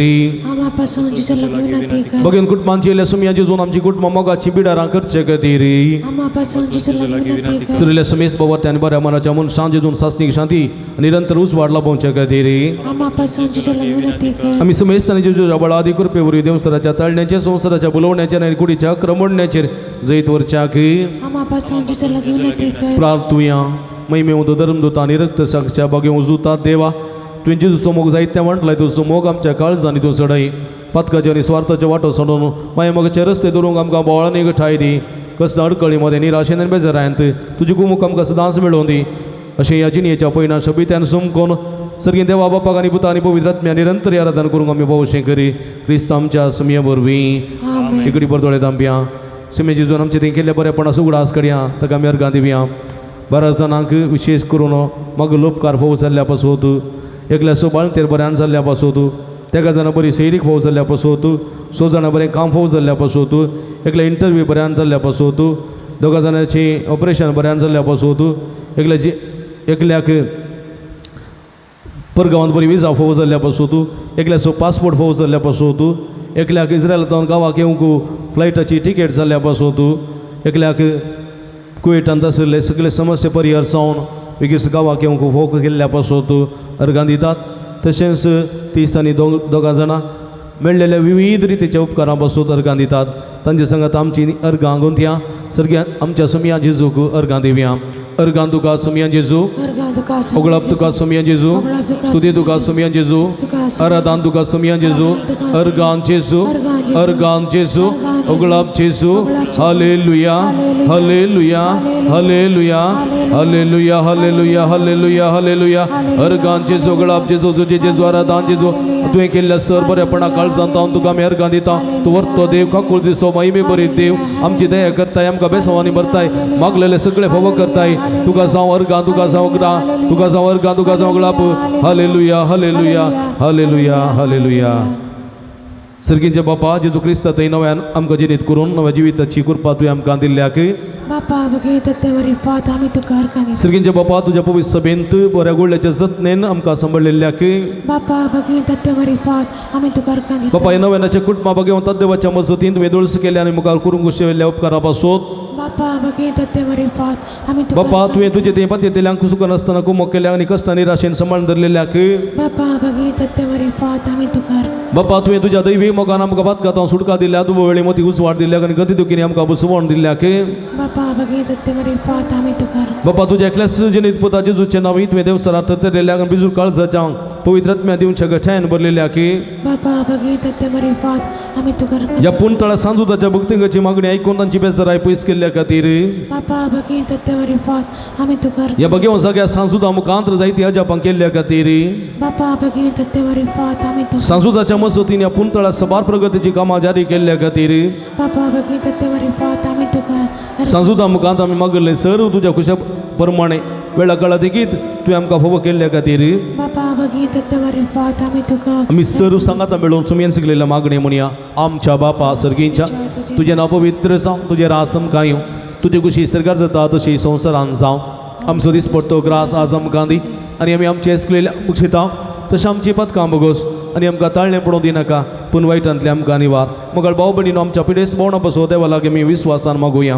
C: आमा पासून जेजू लागीं विनंती कर।
B: बगेन कुटुंबांची येयल्ल्या सुमया जेजून आमची कुटुंबां मोगाची बिडारां करचे खातीर
C: आमा पासून जेजू लागीं विनंती कर।
B: सरिल्ल्या सुमेस बाबा आनी बऱ्या मनाच्या मनशां जेजून सासणीक शांती निरंतर उजवाड लाभोवचे खातीर
C: आमा पासून जेजू लागीं विनंती कर।
B: आमी सुमेस्तांनी जेजूच्या बळादी कृपे वरवीं देवसराच्या ताळण्याचेर संवसाराच्या बुलोवण्याचेर आनी कुडीच्या क्रमोडण्याचेर जैत वरच्याक
C: आमा पासून जेजू लागीं विनंती कर।
B: प्रार्थुया। महिमेवंत धर्मदूत आनी रक्त साक्षाच्या बागे उजुता देवा तुवें जेजूचो मोग जायते म्हटलाय तुजो मोग आमच्या काळजांनी तूं सडय। पातकाचे आनी स्वार्थाचे वाटो सोडून मागीर मोगाचे रस्ते धरूंक आमकां बोवाळांनी ठाय दी। कसल्या अडकळी मदें निराशेन आनी बेजारांत तुजी गुमूक आमकां सदांच मेळोवन दी। अशें ह्या जिणेच्या पयणां शबित्यान सुमकोन सर्गीं देवा बापाक आनी पुता आनी पवित्र आत्म्या निरंतर आराधन करूंक आमी पावशें करी क्रिस्त आमच्या सुमये वरवीं। इकडी बरदोळे दांपया सुमे जेजून आमचे थंय केल्ल्या बरेपणा उगडास करया ताका आमी अर्गां दिवया। बऱ्याच जाणांक विशेश करून मागीर लोपकार फोव जाल्ल्या पासत एकल्या सो बाळंतेर बऱ्यान जाल्ल्या पासत तेका जाणां बरी सैरीक फोव जाल्ल्या पासत सो जाणां बरें काम फोव जाल्ल्या पासत एकल्या इंटरव्यू बऱ्यान जाल्ल्या पासत दोगा जाणांची ऑपरेशन बऱ्यान जाल्ल्या पासत एकल्याची एकल्याक परगांवांत बरी विजा फोव जाल्ल्या पासत एकल्याचो पासपोर्ट फोव जाल्ल्या पासत एकल्याक इस्रायलांत गांवाक येवंक फ्लायटाची टिकेट जाल्ल्या पासत एकल्याक कुवेटांत आशिल्ले सगळे समस्या परिहार जावन बेगीन गांवाक येवंक फोक केल्ल्या पासत अर्गां दितात। तशेंच तीस आनी दोगां जाणां मेळ्ळेल्या विविध रितीच्या उपकारां पासत अर्गां दितात। तांचे सांगात आमची अर्गां गुंतया सर्ग्या आमच्या सुमया जेजूक अर्गां दिवया। अर्गां तुका सुमया जेजू, ओगळप तुका सुमया जेजू, स्तुती तुका सुमया जेजू, आराधन तुका सुमया जेजू, अर्गां जेजू, अर्गां जेजू, ओगळप जेजू। Hallelujah, hallelujah, hallelujah, hallelujah, hallelujah, hallelujah, hallelujah. अर्गां जेजू, ओगळप जेजू, तुजे जेजू, आराधन जेजू। तुवें केल्ल्या सर बरेपणा काळजांत हांव तुका आमी अर्गां दिता। तूं वर्तो देव, काकूळ दिसो महिमे बरी देव, आमची दया करताय, आमकां बेसवानी भरताय, मागलेले सगळे फावो करताय। तुका जावं अर्गां, तुका जावं अगदां, तुका जावं अर्गां, तुका जावं गळाप। Hallelujah, hallelujah, hallelujah, hallelujah. सर्गींचे बापा जेजू क्रिस्ता थंय नव्यान आमकां जिनीत करून नव्या जिविताची कृपा तुवें आमकां दिल्ल्याक
C: बापा बगे तत्तेवरी फात आमी तुका अर्गां दिता।
B: सर्गींचे बापा तुज्या पवित्र सभेंत बऱ्या गोडल्याच्या जतनेन आमकां सांबाळिल्ल्याक
C: बापा बगे तत्तेवरी फात आमी तुका अर्गां दिता।
B: बापा ह्या नव्यानाच्या कुटुंबा बगे देवाच्या मजतीन तुवें दोळस केल्या आनी मुखार करूंक घुशेल्ल्या उपकारा पासत
C: बापा बगे तत्तेवरी फात आमी तुका
B: बापा तुवें तुजे थंय पातयेतल्यांक चुकनासतना कुमक केल्या आनी कश्टां निराशेन सांबाळून धरलेल्याक
C: बापा बगे तत्तेवरी फात आमी तुका
B: बापा तुवें तुज्या दैवी मोगान आमकां पातकांत सुटका दिल्या, दुबो वेळी मोती उजवाड दिल्याक आनी गती दुखीनी आमकां बसवण दिल्याक
C: बापा बगे तत्तेवरी फात आमी तुका
B: बापा तुज्या एकल्याच जिनीत पुता जेजूचें नांव तुवें देवसरात तरलेल्याक आनी बिजू काळजाच्या पवित्र आत्म्या दिवच्या गठायन भरलेल्या की
C: बापा बघी तत्ते मरिफात आमी तुका
B: ह्या पुणतळा सांजुदाच्या भक्तिंगाची मागणी ऐकून तांची बेजाराय पयस केल्ल्या खातीर
C: बापा बघी तत्ते मरिफात आमी तुका
B: ह्या बगेव जाग्या सांजुदा मुखांत जायती अजापां केल्ल्या खातीर
C: बापा बघी तत्ते मरिफात आमी तुका
B: सांजुदाच्या मसतीन ह्या पुणतळा सबार प्रगतीची कामां जारी केल्ल्या खातीर
C: बापा बघी तत्ते मरिफात आमी तुका
B: सांजुदा मुखांत आमी मागले सर तुज्या खुशा प्रमाणे वेळा काळा देखीत तुवें आमकां फावो केल्ल्या खातीर
C: बापा बघी तत्ते मरिफात आमी तुका
B: आमी सर्व सांगाता मेळून सुमयेन शिकलेल्या मागणी म्हणया आमच्या बापा सर्गींच्या तुजें नांव पवित्र जावं तुजें रास आमकां येवं तुजे कुशी सरकार जाता तशी संवसारान जावं आमचो दीस पडतो ग्रास आज आमकां दी आनी आमी आमचे एसकलेल्या बक्षिता तशें आमची पदकां बगोस आनी आमकां ताळणें पडोवंक दिनाका पूण वायटांतलें आमकां निवार मगळ भाव भयणीनो आमच्या पिडेस भोवणा बसो देवा लागीं आमी विस्वासान मागुया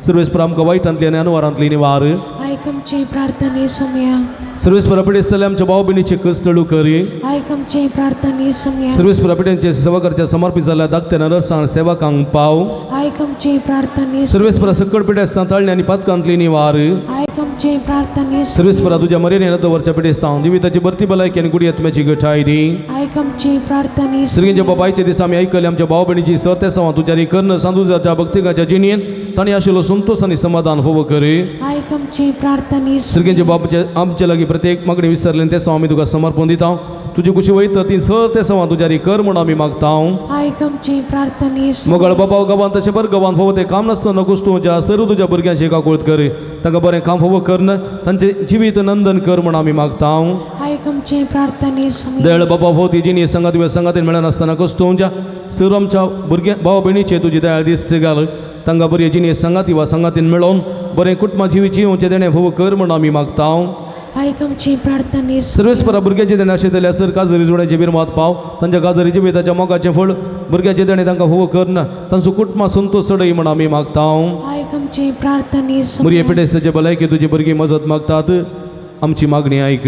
B: सर्वेस्पर आमकां वायटांतली आनी अनवारांतली निवार
C: आयक आमची प्रार्थना सुमया
B: सर्वेस्पर पिडेस जाल्यार आमच्या भाव भयणीचे कश्ट करी
C: आयक आमची प्रार्थना सुमया
B: सर्वेस्पर पिड्यांचे सेवा समर्पित जाल्या धाकट्या नर्सांक सेवकांक पाव
C: आयक आमची प्रार्थना
B: सर्वेस्परा सकळ पिढे आसतना ताळणे आनी पातकांतली निवार
C: आयक आमची प्रार्थना
B: सर्वेस्परा तुज्या मरेन वरच्या पिढे आसता जिविताची भरती भलायकी आनी गुडी आत्म्याची गठाय दी
C: आयक आमची प्रार्थना
B: सर्गींच्या बाबायच्या दिसा आमी आयकले आमच्या भाव भयणीची सर ते सवां तुज्या कर्ण सांदुजाच्या भक्तिकाच्या जिणेन तांणी आशिल्लो संतोष आनी समाधान फोव करी
C: आयक आमची प्रार्थना
B: सर्गींच्या बाबाचे आमच्या लागीं प्रत्येक मागणी विसरले ते सवां आमी तुका समर्पण दिता तुजी कुशी वयता ती सर ते सवां तुज्या कर म्हूण आमी मागता
C: आयक आमची प्रार्थना
B: मोगळ बाबा गांवांत तशें बरें गांवांत फावो तें काम नासतना नकोस तूं ज्या सर्व तुज्या भुरग्यांची काकुळत कर तांकां बरें काम फावो करन तांचें जिवीत नंदन कर म्हूण आमी मागता
C: आयक आमची प्रार्थना
B: दयाळ बाबा फावो ती जिणी संगात वे संगातीन मेळनासतना कश्ट ज्या सर्व आमच्या भुरग्यां भाव भयणीचे तुजी दयाळ दीस घाल तांकां बरी जिणी संगाती वा संगातीन मेळोवन बरें कुटुंबा जिवीत जिवचें देणें फावो कर म्हूण आमी मागता
C: आयक आमची प्रार्थना
B: सर्वेस्परा भुरग्याचे देणें अशें जाल्यार सर काजरी जोड्याचे बिरमात पाव तांच्या काजरी जिविताच्या मोगाचें फळ भुरग्याचे देणें तांकां फावो करन तांचो कुटुंबा संतोष चडय म्हूण आमी मागता
C: आयक आमची प्रार्थना
B: मुरये पिडेस्ताचे भलायकी तुजी भुरगीं मजत मागतात आमची मागणी आयक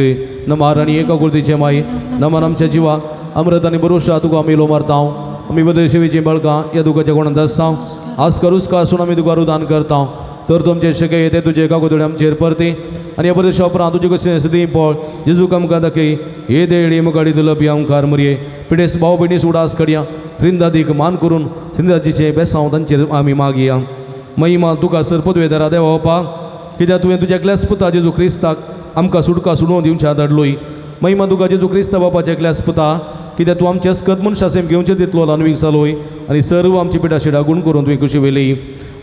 B: नमार आनी एका कुर्तीचे माई नमान आमच्या जिवा अमृत आनी बरोशा तुका आमी लो मारता आमी बदल बळकां ह्या दुखाच्या कोणांत आसता आज करूच का आसून आमी तुका रुदान करता तर तुमचे शके येते तुजे एका कुदळे आमचेर परती आनी ह्या बरें उपरांत तुजे कशें सदी पळ जेजू आमकां दाखय हे देडी मुखाडी दुलबी आमकार मुरये पिडेस भाव भयणी उडास कडया त्रिंदादीक मान करून त्रिंदादीचे बेसांव तांचेर आमी मागया महिमा तुका सर पदवेदारा देवा बापा कित्याक तुवें तुज्या एकल्याच पुता जेजू क्रिस्ताक आमकां सुटका सुडोवन दिवच्या धाडलोय महिमा तुका जेजू क्रिस्ता बापाच्या एकल्याच पुता कित्याक तूं आमचे अस्कत मनशा सेम घेवचे तितलो ल्हानवीक जालोय आनी सर्व आमची पिठा शिडा गुण करून तुवें खुशी वेली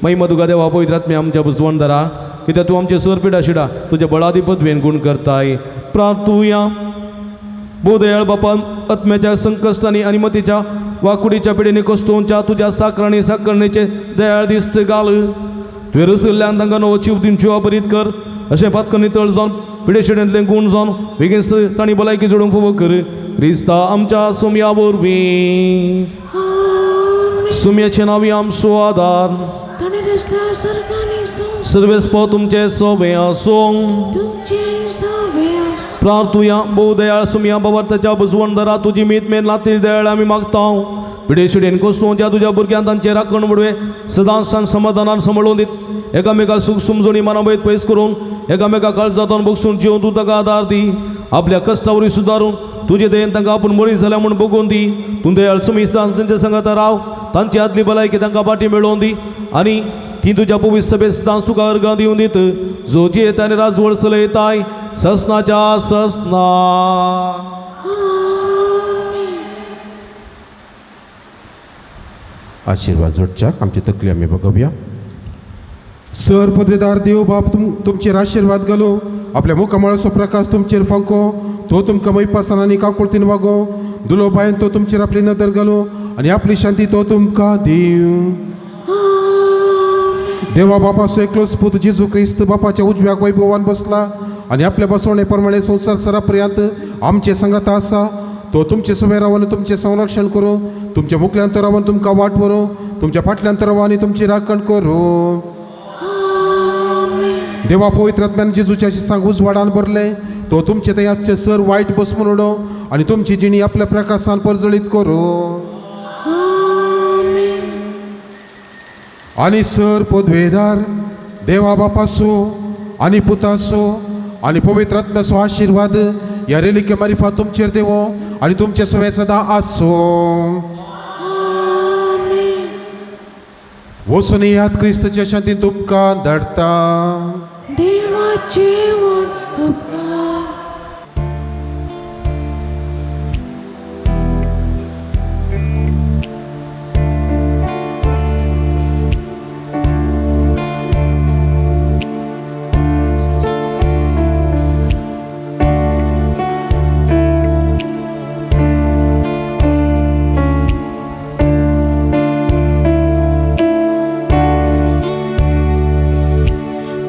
B: महिमा तुका देवा पवित्र आत्म्या आमच्या बुजवणदारा कित्याक तूं आमचे सर पिठा शिडा तुज्या बळादी पदवेन गुण करताय प्रार्थुया बोदयाळ बापान आत्म्याच्या संकश्टांनी आनी मतीच्या वाकुडीच्या पिढींनी कस्तोवच्या तुज्या साकरणी साकरणेचे दयाळ दिश्ट घाल तुवें रसल्ल्यान तांकां नवो जीव दिवची बरीत कर अशें पातकन नितळ जावन पिडेशिडेंतलें गुण जावन बेगीन तांणी भलायकी जोडूंक फावो कर क्रिस्ता आमच्या सुमया वरवीं सुम्याचे नांवी आमचो आदार
C: ताणें रचला सर्गानी
B: सर्वेस्पो तुमचे सोबे आसूं
C: तुमचे सोबे आसूं
B: प्रार्थुया भोव दयाळ सुमया बाबा बुजवणदारा तुजी मीत मेन नाती दयाळ आमी मागता पिडेशिडेन कोसतोवच्या तुज्या भुरग्यान तांचे राखण मुडवे सदांच सान समाधानान सांबाळून दीत एकामेका सूख समजणी मानावयत पयस करून एकामेका काळजातून बगसून जिवन तूं ताका आदार दी आपल्या कश्टावरी सुदारून तुजे दयेन तांकां आपूण मरीस जाल्या म्हूण बगोवन दी तूं दयाळ सुमी तांच्या संगाता राव तांची आदली भलायकी तांकां पाटी मेळोवन दी आनी ती तुज्या पवित्र सभेत सदांच तुका अर्गां दिवन दीत जो जियेता आनी राजवड चलयताय ससनाच्या ससना.
E: आशीर्वाद जोडच्याक आमची तकली आमी बघूया. सर पदवेदार देव बाप तुमचेर आशीर्वाद घालू, आपल्या मुखामळाचो प्रकाश तुमचेर फांको, तो तुमकां मैपासान आनी काकुळतीन वागो, दुलो बायन तो तुमचेर आपली नदर घालू आनी आपली शांती तो तुमकां दिवं. देवा बापाचो एकलोच पूत जेजू क्रिस्त बापाच्या उजव्याक वैभवान बसला आनी आपल्या बसवणे प्रमाणे संवसार सरापर्यंत आमचे संगात आसा. तो तुमचे सवे रावन तुमचें संरक्षण करूं, तुमच्या मुखल्यान रावन तुमकां वाट व्हरूं, तुमच्या फाटल्यान रावन आनी तुमची राखण करूं. देवा पवित्र आत्म्यान जेजूच्या सांग उजवाडान भरलें, तो तुमचे थंय आसचे सर वायट बसमून उडोवं आनी तुमची जिणी आपल्या प्रकाशान परजळीत करूं. आनी सर पदवेदार देवा बापासो आनी पुतासो आनी पवित्र आत्म्याचो आशिर्वाद ह्या रेलिके मारिफात तुमचेर देवो आनी तुमचे सवें सदां आसूं. वचून येयात, क्रिस्तच्या शांतीन तुमकां धाडटा.
C: देवाचे उपकार.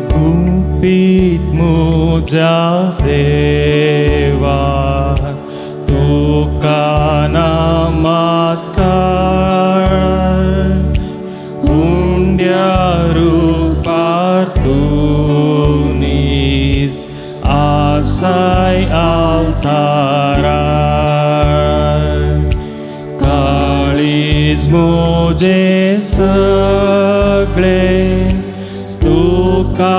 D: गुपीत मुज्या देवा तुका नमस्कार, उंड्या रुपार तूं नीज आसाय आल्तारार. काळीज मुजें सगळें तुका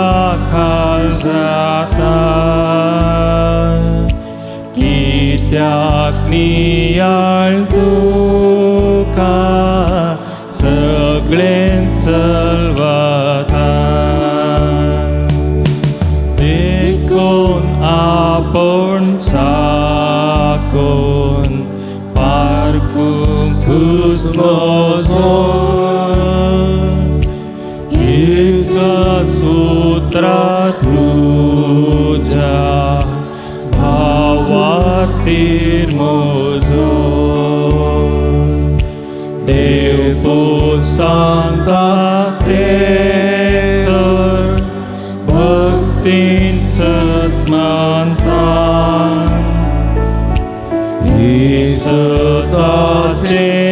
D: खाल जाता, कित्याक नियाळ तुका सगळें चलवता. देखून आपूण साकून पारकूंक नजो, एक सूत्रा तुज्या भावातीर म्हजो. देव पूत सांगता तेसर भक्तीन सत मानता, ही सदाचें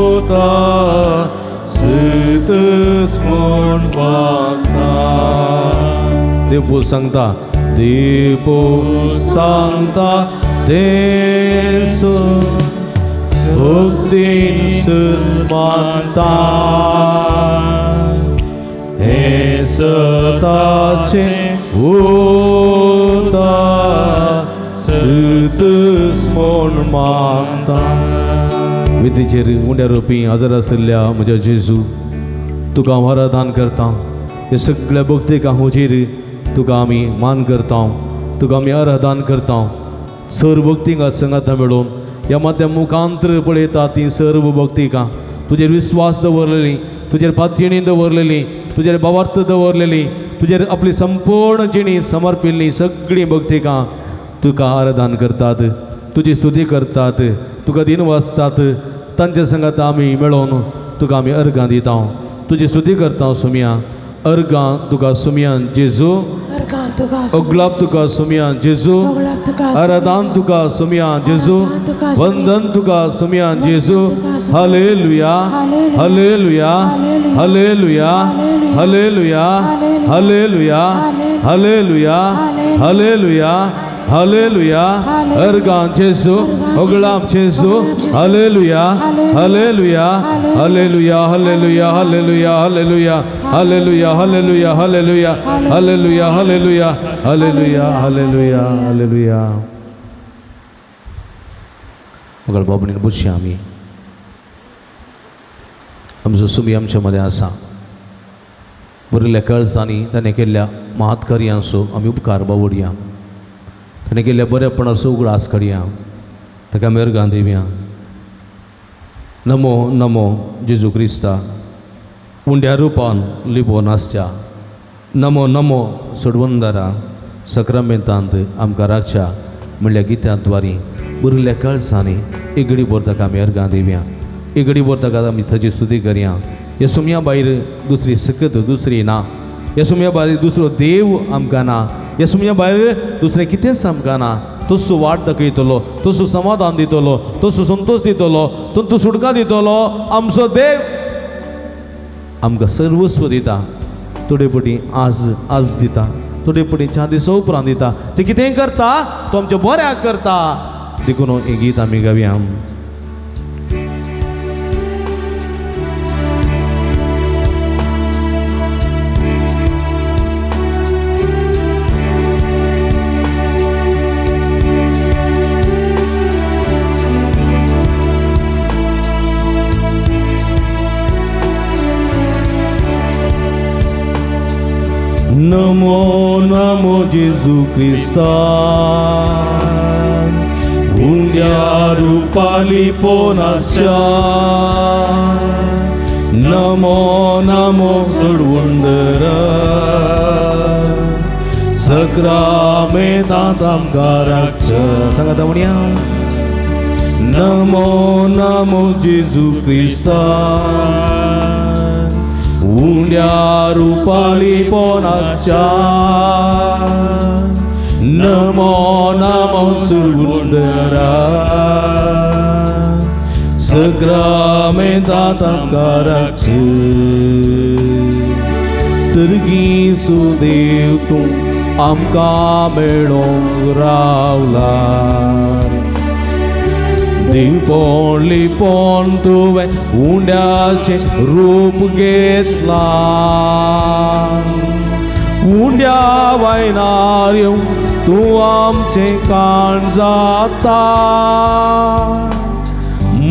D: उतर सतच म्हूण वागता.
B: देव सांगता, देव सांगता तेसर भक्तीन सत मानता, हे सताचें उतर सतच म्हूण मानता. विधीचेर उंड्या रोपी हजर आशिल्ल्या म्हज्या जेजू, तुका हांव आराधन करता. हे सगळ्या भक्तीक हुजीर तुका आमी मान करता, तुका आमी आराधन करता. सर्व भक्तींक संगाता मेळोवन ह्या माध्यम मुखांतर पळयता ती सर्व भक्तिकां तुजेर विस्वास दवरलेली, तुजेर पातयेणी दवरलेली, तुजेर भावार्थ दवरलेली, तुजेर आपली संपूर्ण जिणी समर्पिल्ली सगळीं भक्तिकां तुका आराधन करतात, तुजी स्तुती करतात, तुका दिन वाचतात. तांच्या संगात आमी मेळोवन तुका आमी अर्गां दिता, तुजी स्तुती करता सुमया. अर्गां तुका सुमया जेजू, अगलाब तुका सुमया जेजू, आराधन तुका सुमया जेजू, वंदन तुका सुमया जेजू. Hallelujah, hallelujah, hallelujah, hallelujah, hallelujah, hallelujah, hallelujah, hallelujah. अर्गां जेजू, अगलाब जेजू. Hallelujah, hallelujah, hallelujah, hallelujah, hallelujah, hallelujah, hallelujah, hallelujah, hallelujah, hallelujah, hallelujah, hallelujah, hallelujah, hallelujah. मगळ बाबणीन बसया आमी. आमचो सुमी आमच्या मदें आसा. बरिल्ल्या कळसांनी ताणें केल्ल्या महात्कार्यांचो आमी उपकार बावडया, ताणें केल्ल्या बरेपणाचो उगडास काडया, ताका आमी अर्गां दिवया. नमो नमो जेजू क्रिस्ता, उंड्या रुपान लिपोवन आसच्या नमो नमो सोडवंदारा, सक्रामेंतांत आमकां राखच्या म्हणल्या गित्यांद्वारी बरिल्ल्या कळसांनी एक घडी भर ताका आमी अर्गां दिवया, एक घडी भर ताका आमी ताची स्तुती करया. ह्या सुमया भायर दुसरी सकत दुसरी ना, ह्या सुमया भायर दुसरो देव आमकां ना, ह्या सुमया भायर दुसरें कितेंच आमकां ना. तसो वाट दाखयतलो, तसो समाधान दितलो, तसो संतोश दितलो, तंतू सुटका दितलो आमचो देव आमकां सर्वस्व दिता. थोडे पटी आज आज दिता, थोडे पटी 4 दिसां उपरांत दिता. ते कितेंय करता तो आमच्या बऱ्याक करता. देखून हें गीत आमी गावया. नमो नमो जेजू क्रिस्ता उंड्या रुपाली पोनासच्या नमो नमो सोडवंदरा सक्रामेंतांत आमकां राखच्या सांगात म्हणया नमो नमो जेजू क्रिस्ता उंड्या रुपाली पोनासच्या नमो नमो सुरगुंदरा सक्रामेंतांत आमकां राखचे सर्गी सुदेव तूं आमकां मेळोंक रावला दिवपोण लिपोण तुवें उंड्याचें रूप घेतलां उंड्या वायनार येवन तूं आमचें काण जाता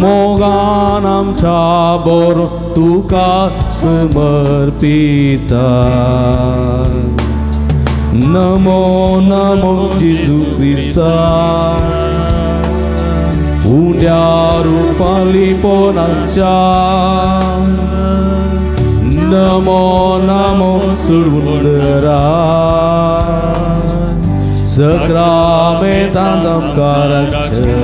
B: मोगान आमच्या बरो तुका समर्पिता नमो नमो जेजू क्रिस्ता उंड्या रुपाली पोनासच्या नमो नमो सुरवुंदरा सक्रामेंतांत आमकां राखच्या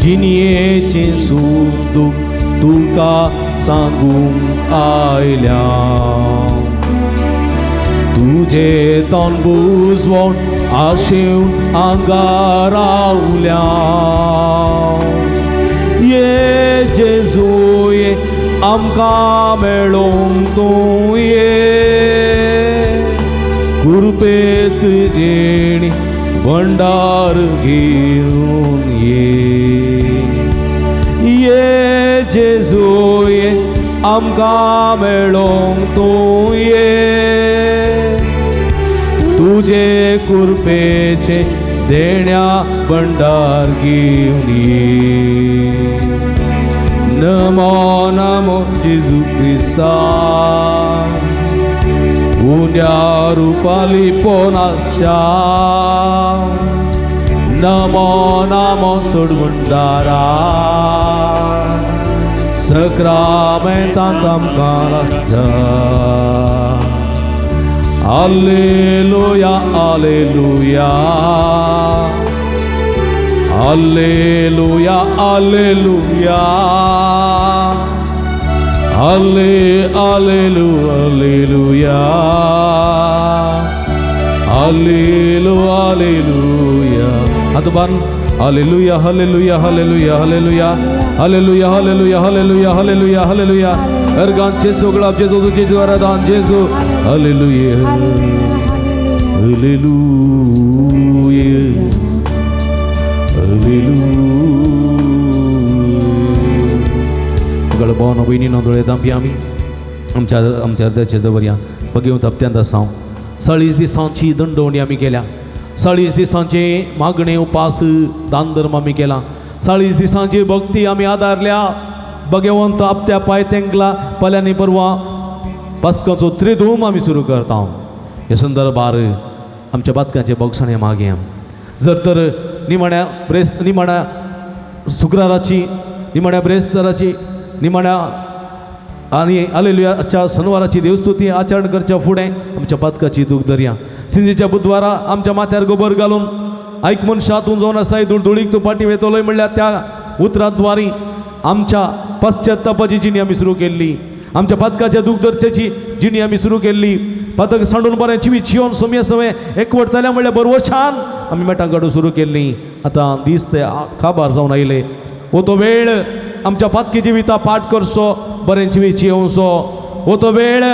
B: जिणयेचें सूख दूख तुका सांगूंक आयल्या तुजे तोंड बुजवण आशेवन हांगा रावल्या ये जेजू ये आमकां मेळोंक तूं ये कृपेत जेणी भंडार घेवन ये ये जेजू ये आमकां मेळोंक तूं ये तुजे कृपेचे देण्या भंडार घेवन ये नमो नमो जेजू क्रिस्ता उंड्या रुपाली पोनासच्या नमो नमो सोडवंदारा सक्रामेंतांत आमकां राखच्या Alleluia, Alleluia, Alleluia, Alleluia, Alle, Allelu, Alleluia, Allelu, Alleluia. हात बांद hallelujah hallelujah hallelujah hallelujah hallelujah hallelujah hallelujah hallelujah hallelujah organ जेजू गुलाब जेजू जेजू आराधान जेजू हालेलुया हालेलुया हालेलुया. भावानो भयणीनो दोळे धांपया आमी आमच्या आमच्या अर्द्याचे दवरया बघेवंत हप्त्यांत आसा. 40 दिसांची दंडवणी आमी केल्या, 40 दिसांचे मागणे उपास दान धर्म आमी केला, 40 दिसांची भक्ती आमी आदारल्या. बगेवंत आपत्या पांय तेंकला पल्यांनी परवा पास्काचो त्रिधूम आमी सुरू करता. हे संदर्भार आमच्या बातकांचे बोगसाणे मागया. जर तर निमाण्या ब्रेस निमाण्या शुक्राराची निमाण्या ब्रेस्ताराची निमाण्या आनी आलेलुयाच्या सनवाराची देवस्तुती आचरण करच्या फुडें आमच्या पातकाची दूख दर्या. सिंजीच्या बुधवारा आमच्या माथ्यार गोबर घालून आयक मनशा तूं जावन आसाय धुळधुळीक तूं फाटीं वेतलोय म्हणल्यार त्या उतरांद्वारी आमच्या पश्चातापाची जिणी आमी सुरू केल्ली, आमच्या पातकाच्या दूख दर्चेची जिणी आमी सुरू केल्ली. पातक सांडून बरें चिवी चियोन सोमये समे एकवट जाल्या म्हणल्यार बरवो छान आमी मेटां काडून सुरू केल्ली. आतां दीस ते काबार जावन आयले. हो तो वेळ आमच्या पातकी जिविता पाठ करचो, बरें जिवीत जियोवचो. हो तो वेळ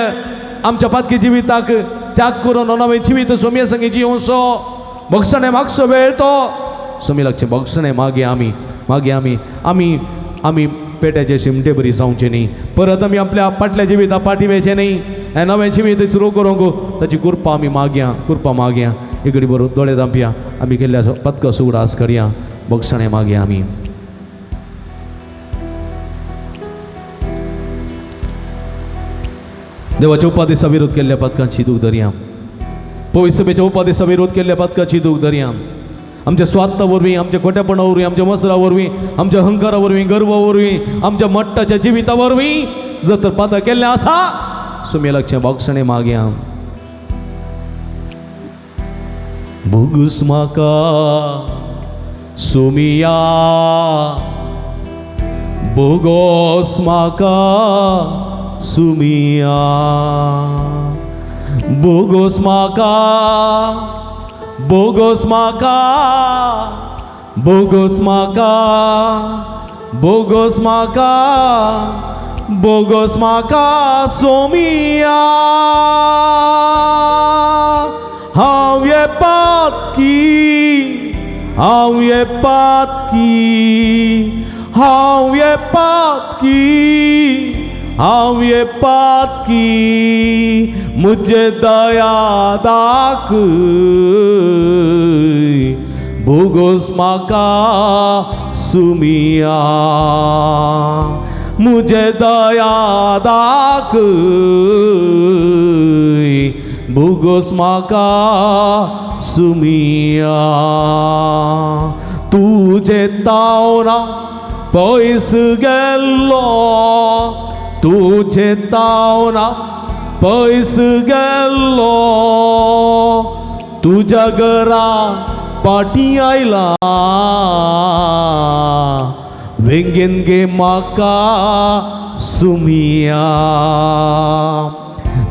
B: आमच्या पातकी जिविताक त्याग करून नवें जिवीत सोमये संगी जियोवचो. भोगसणें मागचो वेळ तो सोमी लागचें भोगसणें मागीर आमी मागीर आमी आमी आमी पेट्याचे शिमटे बरी जावचे न्ही, परत आमी आपल्या फाटल्या जिविता फाटीं वेचें न्ही. हें नवें जिवीत सुरू करूंक ताची कृपा आमी मागया, कृपा मागया. इकडे बरोबर दोळे धांपया, आमी केल्ल्या पत्क सुगडास करया, भोगसणें मागया आमी. देवाच्या उपादेसा विरोध केल्ल्या पातकांची दूख दर्या, पवित्र सभेच्या उपादेसा विरोध केल्ल्या पातकाची दूख दर्या. आमच्या स्वार्था वरवीं, आमच्या खोट्यापणा वरवीं, आमच्या मसरा वरवीं, आमच्या अहंकारा वरवीं, गर्वा वरवीं, आमच्या मट्टाच्या जिविता वरवीं जर तर पाता केल्लें आसा सुमे लागचें बागसणें मागया. भोगूस म्हाका सुमिया, बोगोस म्हाका सुमिया, बोगोस म्हाका, बोगोस म्हाका, बोगोस म्हाका, बोगोस म्हाका, बोगोस म्हाका सोमिया. हांव ये पातकी, हांव ये पातकी, हांव ये पातकी, हांव ये पातकी, मुझे दया दाखय. बोगोस म्हाका सुमिया, मुझे दया दाखय. बोगोस म्हाका सुमिया. तुजे तावना पयस गेल्लो, तुजे तावना पयस गेल्लो, तुज्या घरा पाटी आयला, वेंगेन गे म्हाका सुमिया.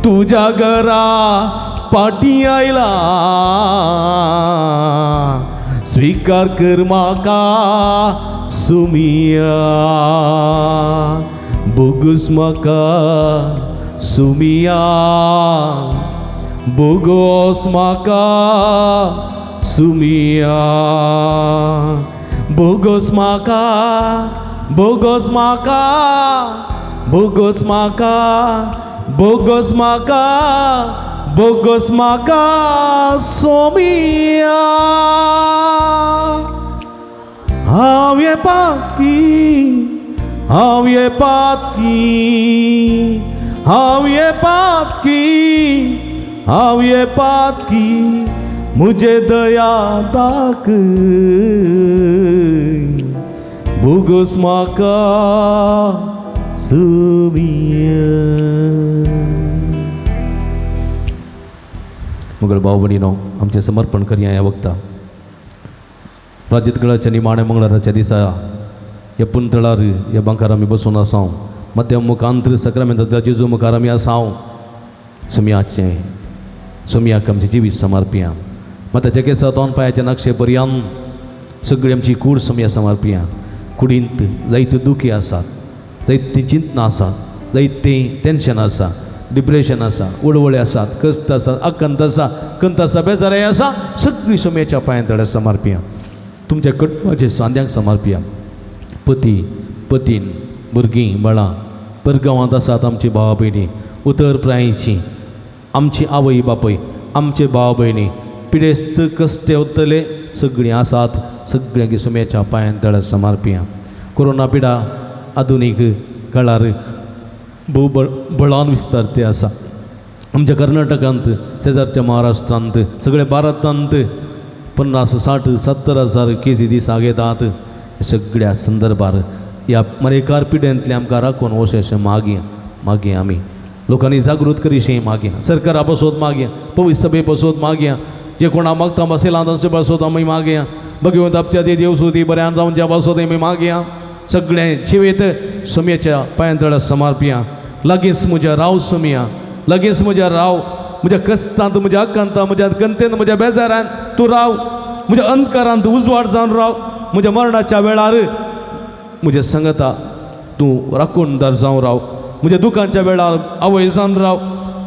B: तुज्या घरा पाटी आयला, स्वीकार कर म्हाका सुमिया. बोगूस म्हाका सुमिया, बोगोस म्हाका सुमिया, बोगोस म्हाका, बोगोस म्हाका, बोगोस म्हाका, बोगोस म्हाका, बोगोस म्हाका सोमिया. हांव ये पातकी, हांव ये पातकी, हांव ये पातकी, हांव ये पातकी, मुझे दया दाखय. बोगोस म्हाका सुमिया. मगळ भाव भयणीनो, आमचें समर्पण करया ह्या वखता. राज्यगडाच्या निमाण्या मंगळाराच्या दिसा ह्या पुंतळार ह्या बांकार आमी बसून आसाव. मध्यम मुखांतर सक्रामेंतांतल्या जेजू मुखार आमी आसाव. सुमयाचें सुमयाक आमचें जिवीत समर्पया. माताच्या केसा तोंड पांयाच्या नक्षे पर्यंत सगळी आमची कूड सुमया समर्पया. कुडींत जायत्यो दुखी आसात, जायतीं चिंतनां आसात, जायतीं टेंशन आसा, डिप्रेशन आसा, उडवळे आसात, कश्ट आसा, आकंत आसा, कंत आसा, बेजाराय आसा, सगळी सुमयाच्या पांयां तळ्यार समर्पया. तुमच्या कुटुंबाचे सांद्यांक समर्पया. पती पतीन भुरगीं बाळां परगांवांत आसात आमची भावा भयणी, उतर प्रायेची आमची आवय बापूय, आमचे भाव भयणी पिडेस्त कश्टे वतले सगळीं आसात, सगळ्यांक सुम्याच्या पांयां तळ्यार समर्पया. कोरोना पिडा आधुनीक काळार भोव बळान विस्तार ते आसा. आमच्या कर्नाटकांत, शेजारच्या महाराष्ट्रांत, सगळ्या भारतांत 50, 60, 70 हजार केसी दिसाक येतात. सगळ्या संदर्भार ह्या मरेकार पिड्यांतले आमकां राखून वशें अशें मागया मागया. आमी लोकांनी जागृत करीशें मागया, सरकारा पासत मागया, पवित्र सभे पासत मागया, जे कोणा मागता बसयला तांचे पासत आमी मागया, भगवंत आपच्या ते देव सुदी बऱ्यान जावच्या पासत आमी मागया. सगळें जिवीत सुमयेच्या पांयां तळ्यार समर्पया. लागींच म्हज्या राव सुमया, लागींच म्हज्या राव, म्हज्या कश्टांत, म्हज्या आकांतांत, म्हज्या गंतेन, म्हज्या बेजारान तूं राव, म्हज्या अंधकारांत उजवाड जावन राव, म्हज्या मरणाच्या वेळार म्हज्या संगता तूं राखणदार जावन राव, म्हज्या दुखांच्या वेळार आवय जावन राव,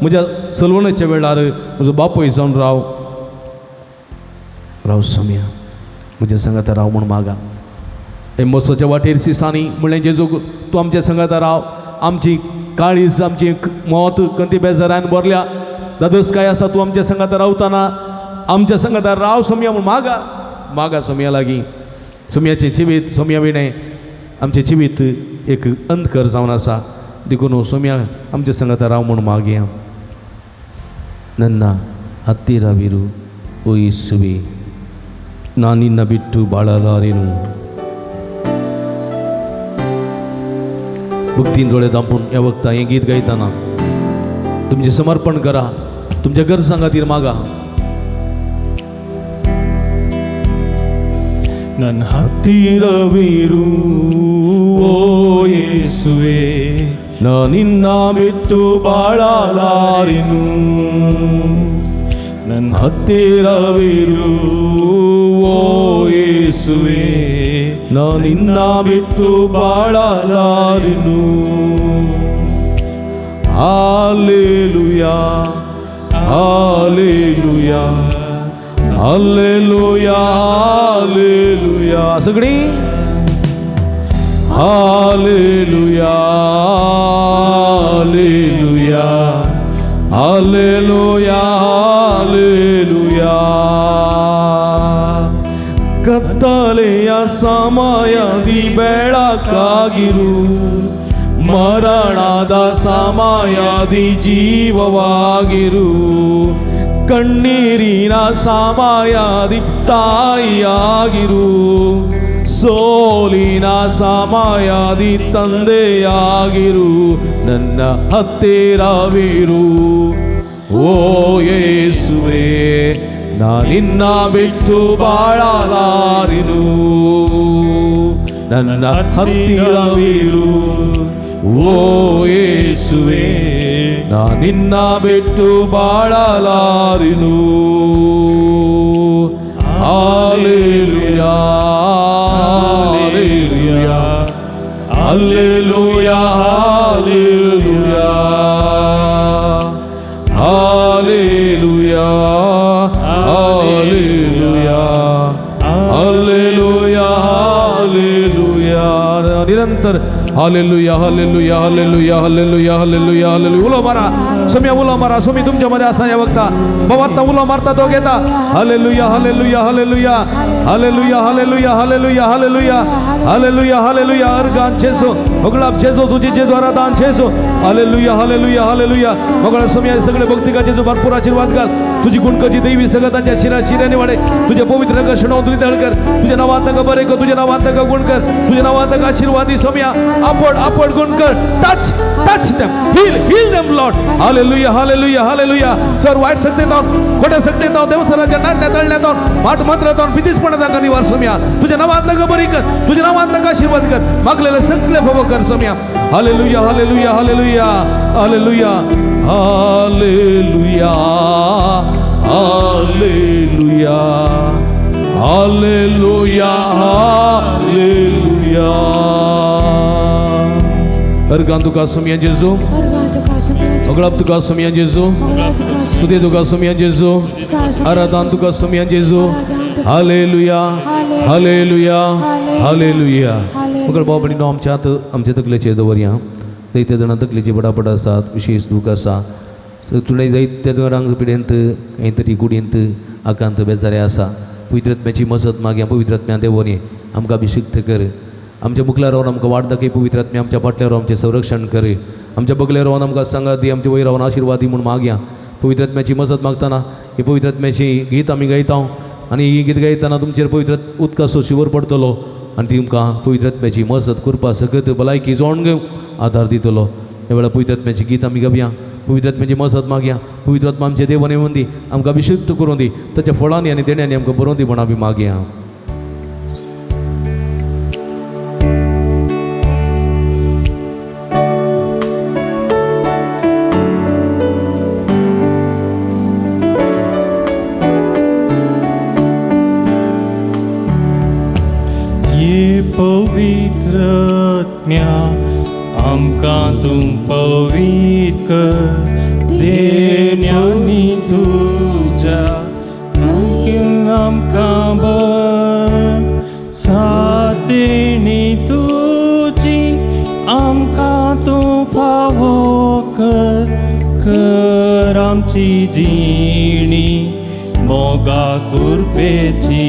B: म्हज्या सलवणाच्या वेळार म्हजो बापूय जावन राव. राव सोम्या, म्हज्या संगता राव म्हूण मागा. एम्बोसोच्या वाटेर सिसांनी म्हणलें, जेजू तूं आमच्या संगता राव, आमची काळीज, आमची मौत कंती बेजारान भरल्या, दादोस काय आसा, तूं आमच्या संगता रावतना आमच्या संगता राव सोम्या म्हूण मागा मागा सोम्या लागीं. सोम्याचें जिवीत, सोम्या विणें आमचें जिवीत एक अंधकर जावन आसा. देखून सोम्या आमच्या संगाता राव म्हूण मागया. ನನ್ನ ಹತ್ತಿರವಿರು ಓ ಯೇಸುವೆ, ನಾನಿನ್ನ ಬಿಟ್ಟು ಬಾಳಲಾರೆನು. भक्तीन दोळे दांपून ह्या वखता हें गीत गायतना तुमचें समर्पण करा, तुमच्या गरजां खातीर मागा.
D: ನನ್ನ ಹತ್ತಿರವಿರು ಓ ಯೇಸುವೆ,
B: ನಾನಿನ್ನ ಬಿಟ್ಟು ಬಾಳಲಾರೆನು.
D: ನನ್ನ ಹತ್ತಿರವಿರು ಓ ಯೇಸುವೆ,
B: ನಾನಿನ್ನ ಬಿಟ್ಟು ಬಾಳಲಾರೆನು. Hallelujah, hallelujah, hallelujah, hallelujah. सगळी हालेलुया, हालेलुया, हालेलुया, हालेलुया. ಕತ್ತಲೆಯ ಸಮಯದಿ ಬೆಳಕಾಗಿರು, ಮರಣದ ಸಮಯದಿ ಜೀವವಾಗಿರು, ಕಣ್ಣೀರಿನ ಸಮಯದಿ ತಾಯಿಯಾಗಿರು, ಸೋಲಿನ ಸಮಯದಿ ತಂದೆಯಾಗಿರು, ನನ್ನ ಹತ್ತಿರವಿರು ಓ ಯೇಸುವೆ, ನಾನಿನ್ನ ಬಿಟ್ಟು ಬಾಳಲಾರೆನು. ನನ್ನ ಹತ್ತಿರವಿರು ಓ ಯೇಸುವೆ, ನಾನಿನ್ನ ಬಿಟ್ಟು ಬಾಳಲಾರೆನು. Hallelujah, hallelujah, hallelujah, hallelujah, hallelujah, hallelujah, hallelujah, hallelujah. निरंतर hallelujah, hallelujah, hallelujah, hallelujah, hallelujah, hallelujah. उलो मारा सोम्या, उलो मारा सोमी, तुमच्या मध्ये आसा ह्या वक्ता बाबा आत्ता उलो मारता तो घेता. Hallelujah, hallelujah, hallelujah, hallelujah, hallelujah, hallelujah, hallelujah, hallelujah, hallelujah. अर्गान जेजो, होगळाप जेजो, तुझी जेजो, आराधान जेजो. Hallelujah, hallelujah, hallelujah. मोगळा सोम्या सगळे भक्तिका जेजो भरपूर आशीर्वाद घाल. तुझी गुणकची देवी सगळं तांच्या शिरा शिऱ्याने वाडे. तुझ्या पवित्र रंग शणवून तुझी तळ कर. तुझ्या नावात ताका बरे कर, तुझ्या नावात ताका गुण कर, तुझ्या नावात ताका आशीर्वादी सोम्या. आपण आपण गुण कर. Touch, touch them, heal, heal them Lord. Hallelujah, hallelujah, hallelujah. Sir white शक्ती जाऊन, खोट्या शक्ती जाऊन, देवसराच्या नाडण्यात तळण्यात जाऊन, माट मात्र जाऊन भीतीसपणा तांकां निवार सोम्या. तुझ्या नावात ताका बरी कर, तुझ्या नावात ताका आशीर्वाद कर, मागलेले सगळे फव कर सोम्या. Hallelujah, hallelujah, hallelujah, hallelujah, hallelujah, hallelujah, hallelujah, hallelujah. अर्गान तुका सोम्या जेजू, होगळाप तुका सोम्या जेजू, सुदे तुका सोम्या जेजू, आराधान तुका सोम्या जेजू. Hallelujah, hallelujah, hallelujah. मगळ भाव भयणीनो, आमच्या आमच्या तकलेचेर दवरया. जायते जाणां तकलेची बडाबड आसात, विशेष दूख आसा. तुळें जायत्या जाणांक पिडेंत खंय तरी कुडींत आकांत बेजारे आसा. पवित्र आत्म्याची मजत मागया. पवित्र आत्म्या देवोनी आमकां अभिषिक्त कर. आमच्या मुखल्यार रावन आमकां वाट दाखय. पवित्र आत्म्या आमच्या फाटल्या रावन आमचें संरक्षण कर. आमच्या बगल्यार रावन आमकां सांगात दी, आमच्या वयर रावन आशिर्वाद दी म्हूण मागया. पवित्र आत्म्याची मजत मागतना ही पवित्र आत्म्याची गीत आमी गायता आनी ही गीत गायतना तुमचेर पवित्र उदकाचो शिवर पडटलो आनी तुमकां पवित्र आत्म्याची मजत करपा सकत भलायकी जोडून घेवंक आदार दितलो. ह्या वेळार पवित्र आत्म्याची गीत आमी गावया. पवित्र आत्म्याची मजत मागया. पवित्र आत्मा आमचे देवान येवन दी, आमकां अभिषिक्त करून दी, ताच्या फळांनी आनी देण्यांनी आमकां बरोवन दी म्हूण आमी मागया.
D: पवित्र आत्म्या आमकां तूं पवित्र कर, देण्यानी तुज्या आमकां बर, सादेणी तुजी आमकां तूं फावो कर, कर आमची जिणी मोगा कुरपेची.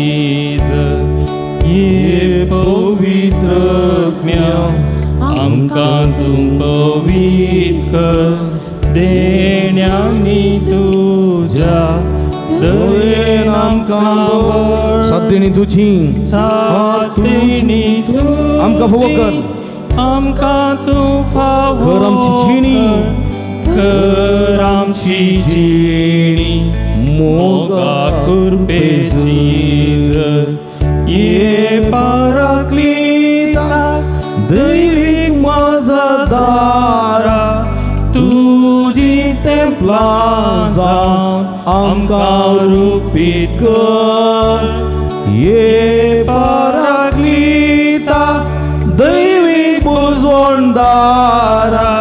D: ये पवित्र आत्म्या आमकां तूं पवित्र कर देण्यांनी तुज्या दयेन आमकां
B: सात तुजी
D: सातेणी तुजी
B: आमकां फावो कर
D: आमकां तूं फावो
B: कर आमची जिणी
D: कर आमची जिणी मोगा कुरपेची जर ये पाराक्लिता दैवीक मजदारा तुजी तेंपलां जावन आमकां रुपीत कर
B: ये पाराक्लिता दैवीक बुजवणदारा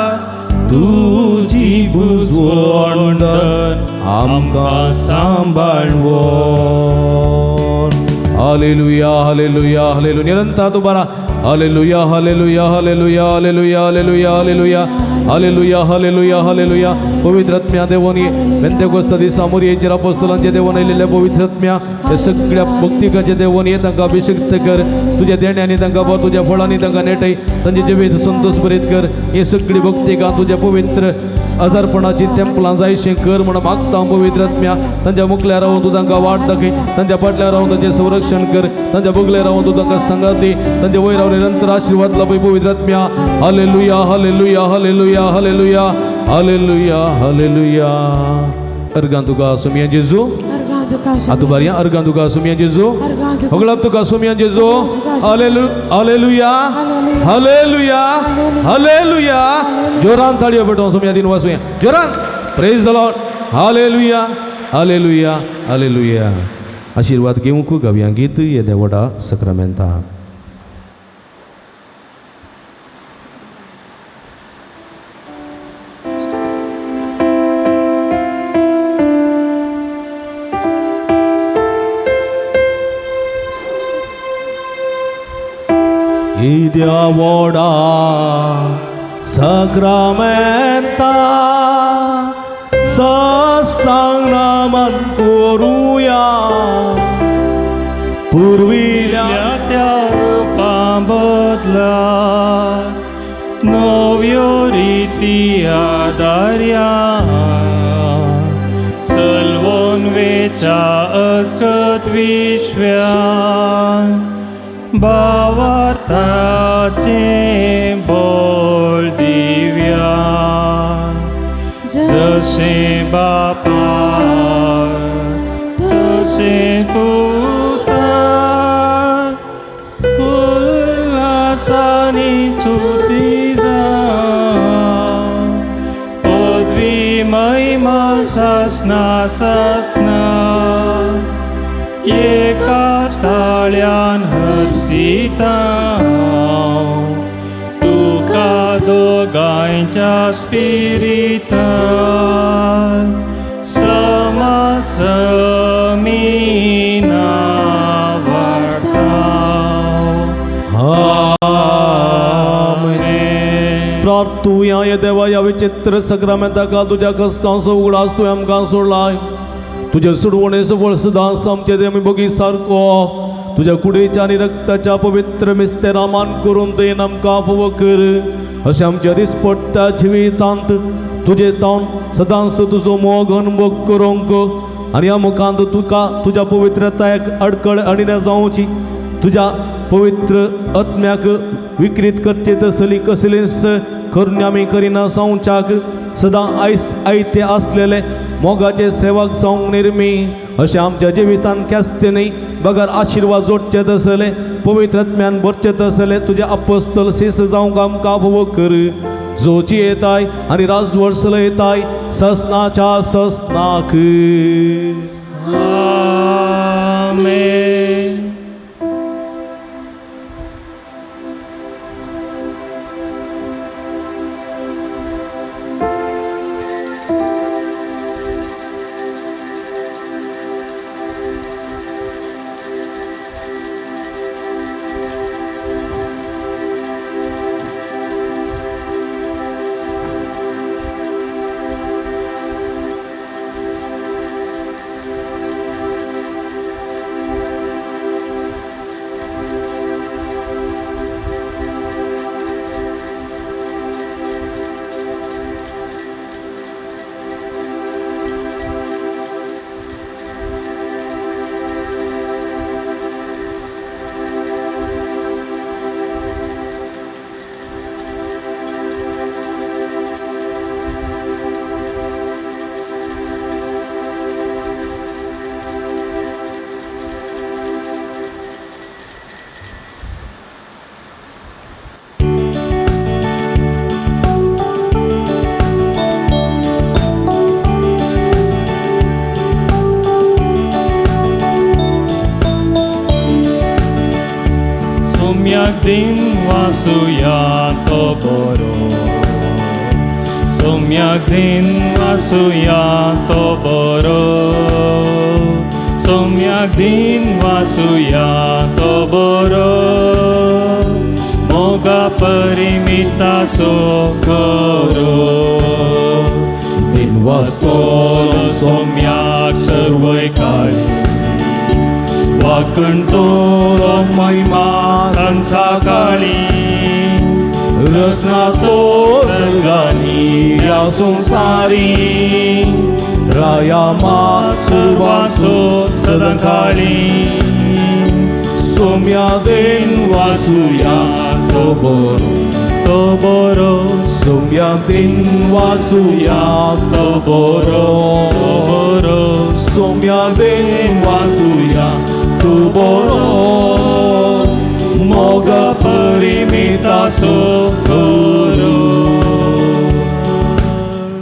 D: तुजी बुजवणदर आमकां सांबाळ व्हर.
B: हालेलुया हालेलुया हालेलुया निरंतर तुम्हाला hallelujah hallelujah hallelujah hallelujah hallelujah hallelujah hallelujah hallelujah hallelujah. पवित्र आत्म्या देवानी पेंतेकोस्ता दिसा मोरयेचेर अपोस्तलांचे देवान आयिल्ल्या पवित्र आत्म्या ह्या सगळ्या भक्तिकांचे देवान ये तांकां अभिषिक्त कर. तुज्या देण्यांनी तांकां भर, तुज्या फळांनी तांकां नेटय, तांचे जिवीत संतोष भरीत कर. ही सगळी भक्तिकां तुज्या पवित्र आजारपणाची तेंपलां जायशें कर म्हण मागता पवित्र आत्म्या. तांच्या मुखल्या रावन तूं तांकां वाट दाखय, तांच्या फाटल्या रावन तांचें संरक्षण कर, तांच्या बगले रावन तूं तांकां सांगात दी, तांच्या वयर रावन निरंतर आशिर्वाद लाभय पवित्र आत्म्या. Hallelujah hallelujah hallelujah hallelujah hallelujah hallelujah. अर्गां तुका सुमिया जेजू आतू बारया अर्गां तुका सुमिया जेजू होगळाप तुका सुमिया जेजू. Hallelujah hallelujah hallelujah. जोरान ताळयो पेटोवन सुमिया दिन वासुया जोरान. Praise the Lord. Hallelujah hallelujah hallelujah. आशीर्वाद घेवंक गावया गीत येद्या व्हडा सक्रामेंता. येद्या व्हडा सक्रामेंता साष्टांग नमन करुया पुर्विल्या
D: त्या रुपां बदला नव्यो रिती आदार्या सलवोन वेच्या अस्कत विश्व्यान भावार्थाचें बोल दिव्या जशें बापा तशें पुता उल्हासानी स्तुती जावं पदवी महिमा सासना सासना एका ताळ्यान हर्षिता तुका दोगांयच्या स्पिरितान समासमीना वाडटा.
B: आमेन. प्रार्थुया हे देवा ह्या विचित्र सक्रामेंता तुज्या कश्टांचो उगडास तुवें आमकां सोडलाय. तुज्या सुडवणेचो फळ सदांच आमचे ते आमी बगी सारको तुज्या कुडीच्या आनी रक्ताच्या पवित्र मिस्तेरा मान करून देन आमकां फावो कर. अशें आमच्या दिसपट्ट्या जिवितांत तुजे तावन सदांच तुजो मोग अनुभव करूंक आनी ह्या मुखांत तुका तुज्या पवित्रतायेक अडकळ हाडिना जावची. तुज्या पवित्र आत्म्याक विकृत करचे तसली कसलीच करून आमी करिना जावच्याक सदां आयस आयते आसलेले मोगाचे सेवक जावंक निर्मी. अशें आमच्या जिवितान केस्ते न्हय बगर आशिर्वाद जोडचे तसले पवित्र आत्म्यान भरचे तसले तुज्या अपोस्तल सीस जावंक आमकां फावो कर. जोची येताय आनी राजवट चलयताय ससनाच्या ससनाक.
D: आमेन. दिन वासुया तो बरो सोम्याक दिन वासुया तो बरो सोम्याक दिन वासुया तो बरो मोगा परिमितासो करो दिन वासतलो सोम्याक सर्वय काळी वाकणतोलो महिमा सांचा काळी
B: रसना तो सर्गानी या संसारी राया मा
D: सर्वासो सदांकाळी
B: सोम्या देन वासुया तो बरो
D: तो बरो
B: सोम्या देन वासुया तो बरो
D: तो बरो
B: सोम्या देन वासुया तू बरो
D: मोग परिमितासो करो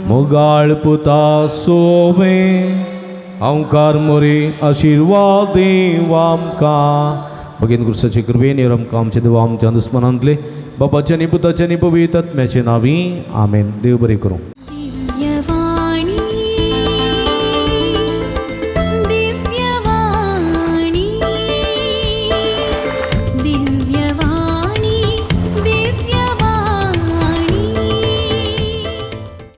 B: मोगाळ पुता सोवे अंकार मोरे आशिर्वाद देव आमकां भगीन गुरुसाचे कृपेन ह्यो आमकां आमचे देवा आमच्या दुस्मनांतले बापाच्या आनी पुताच्या आनी पवित्र आत्म्याचे नांवी आमेन. देव बरें करूं.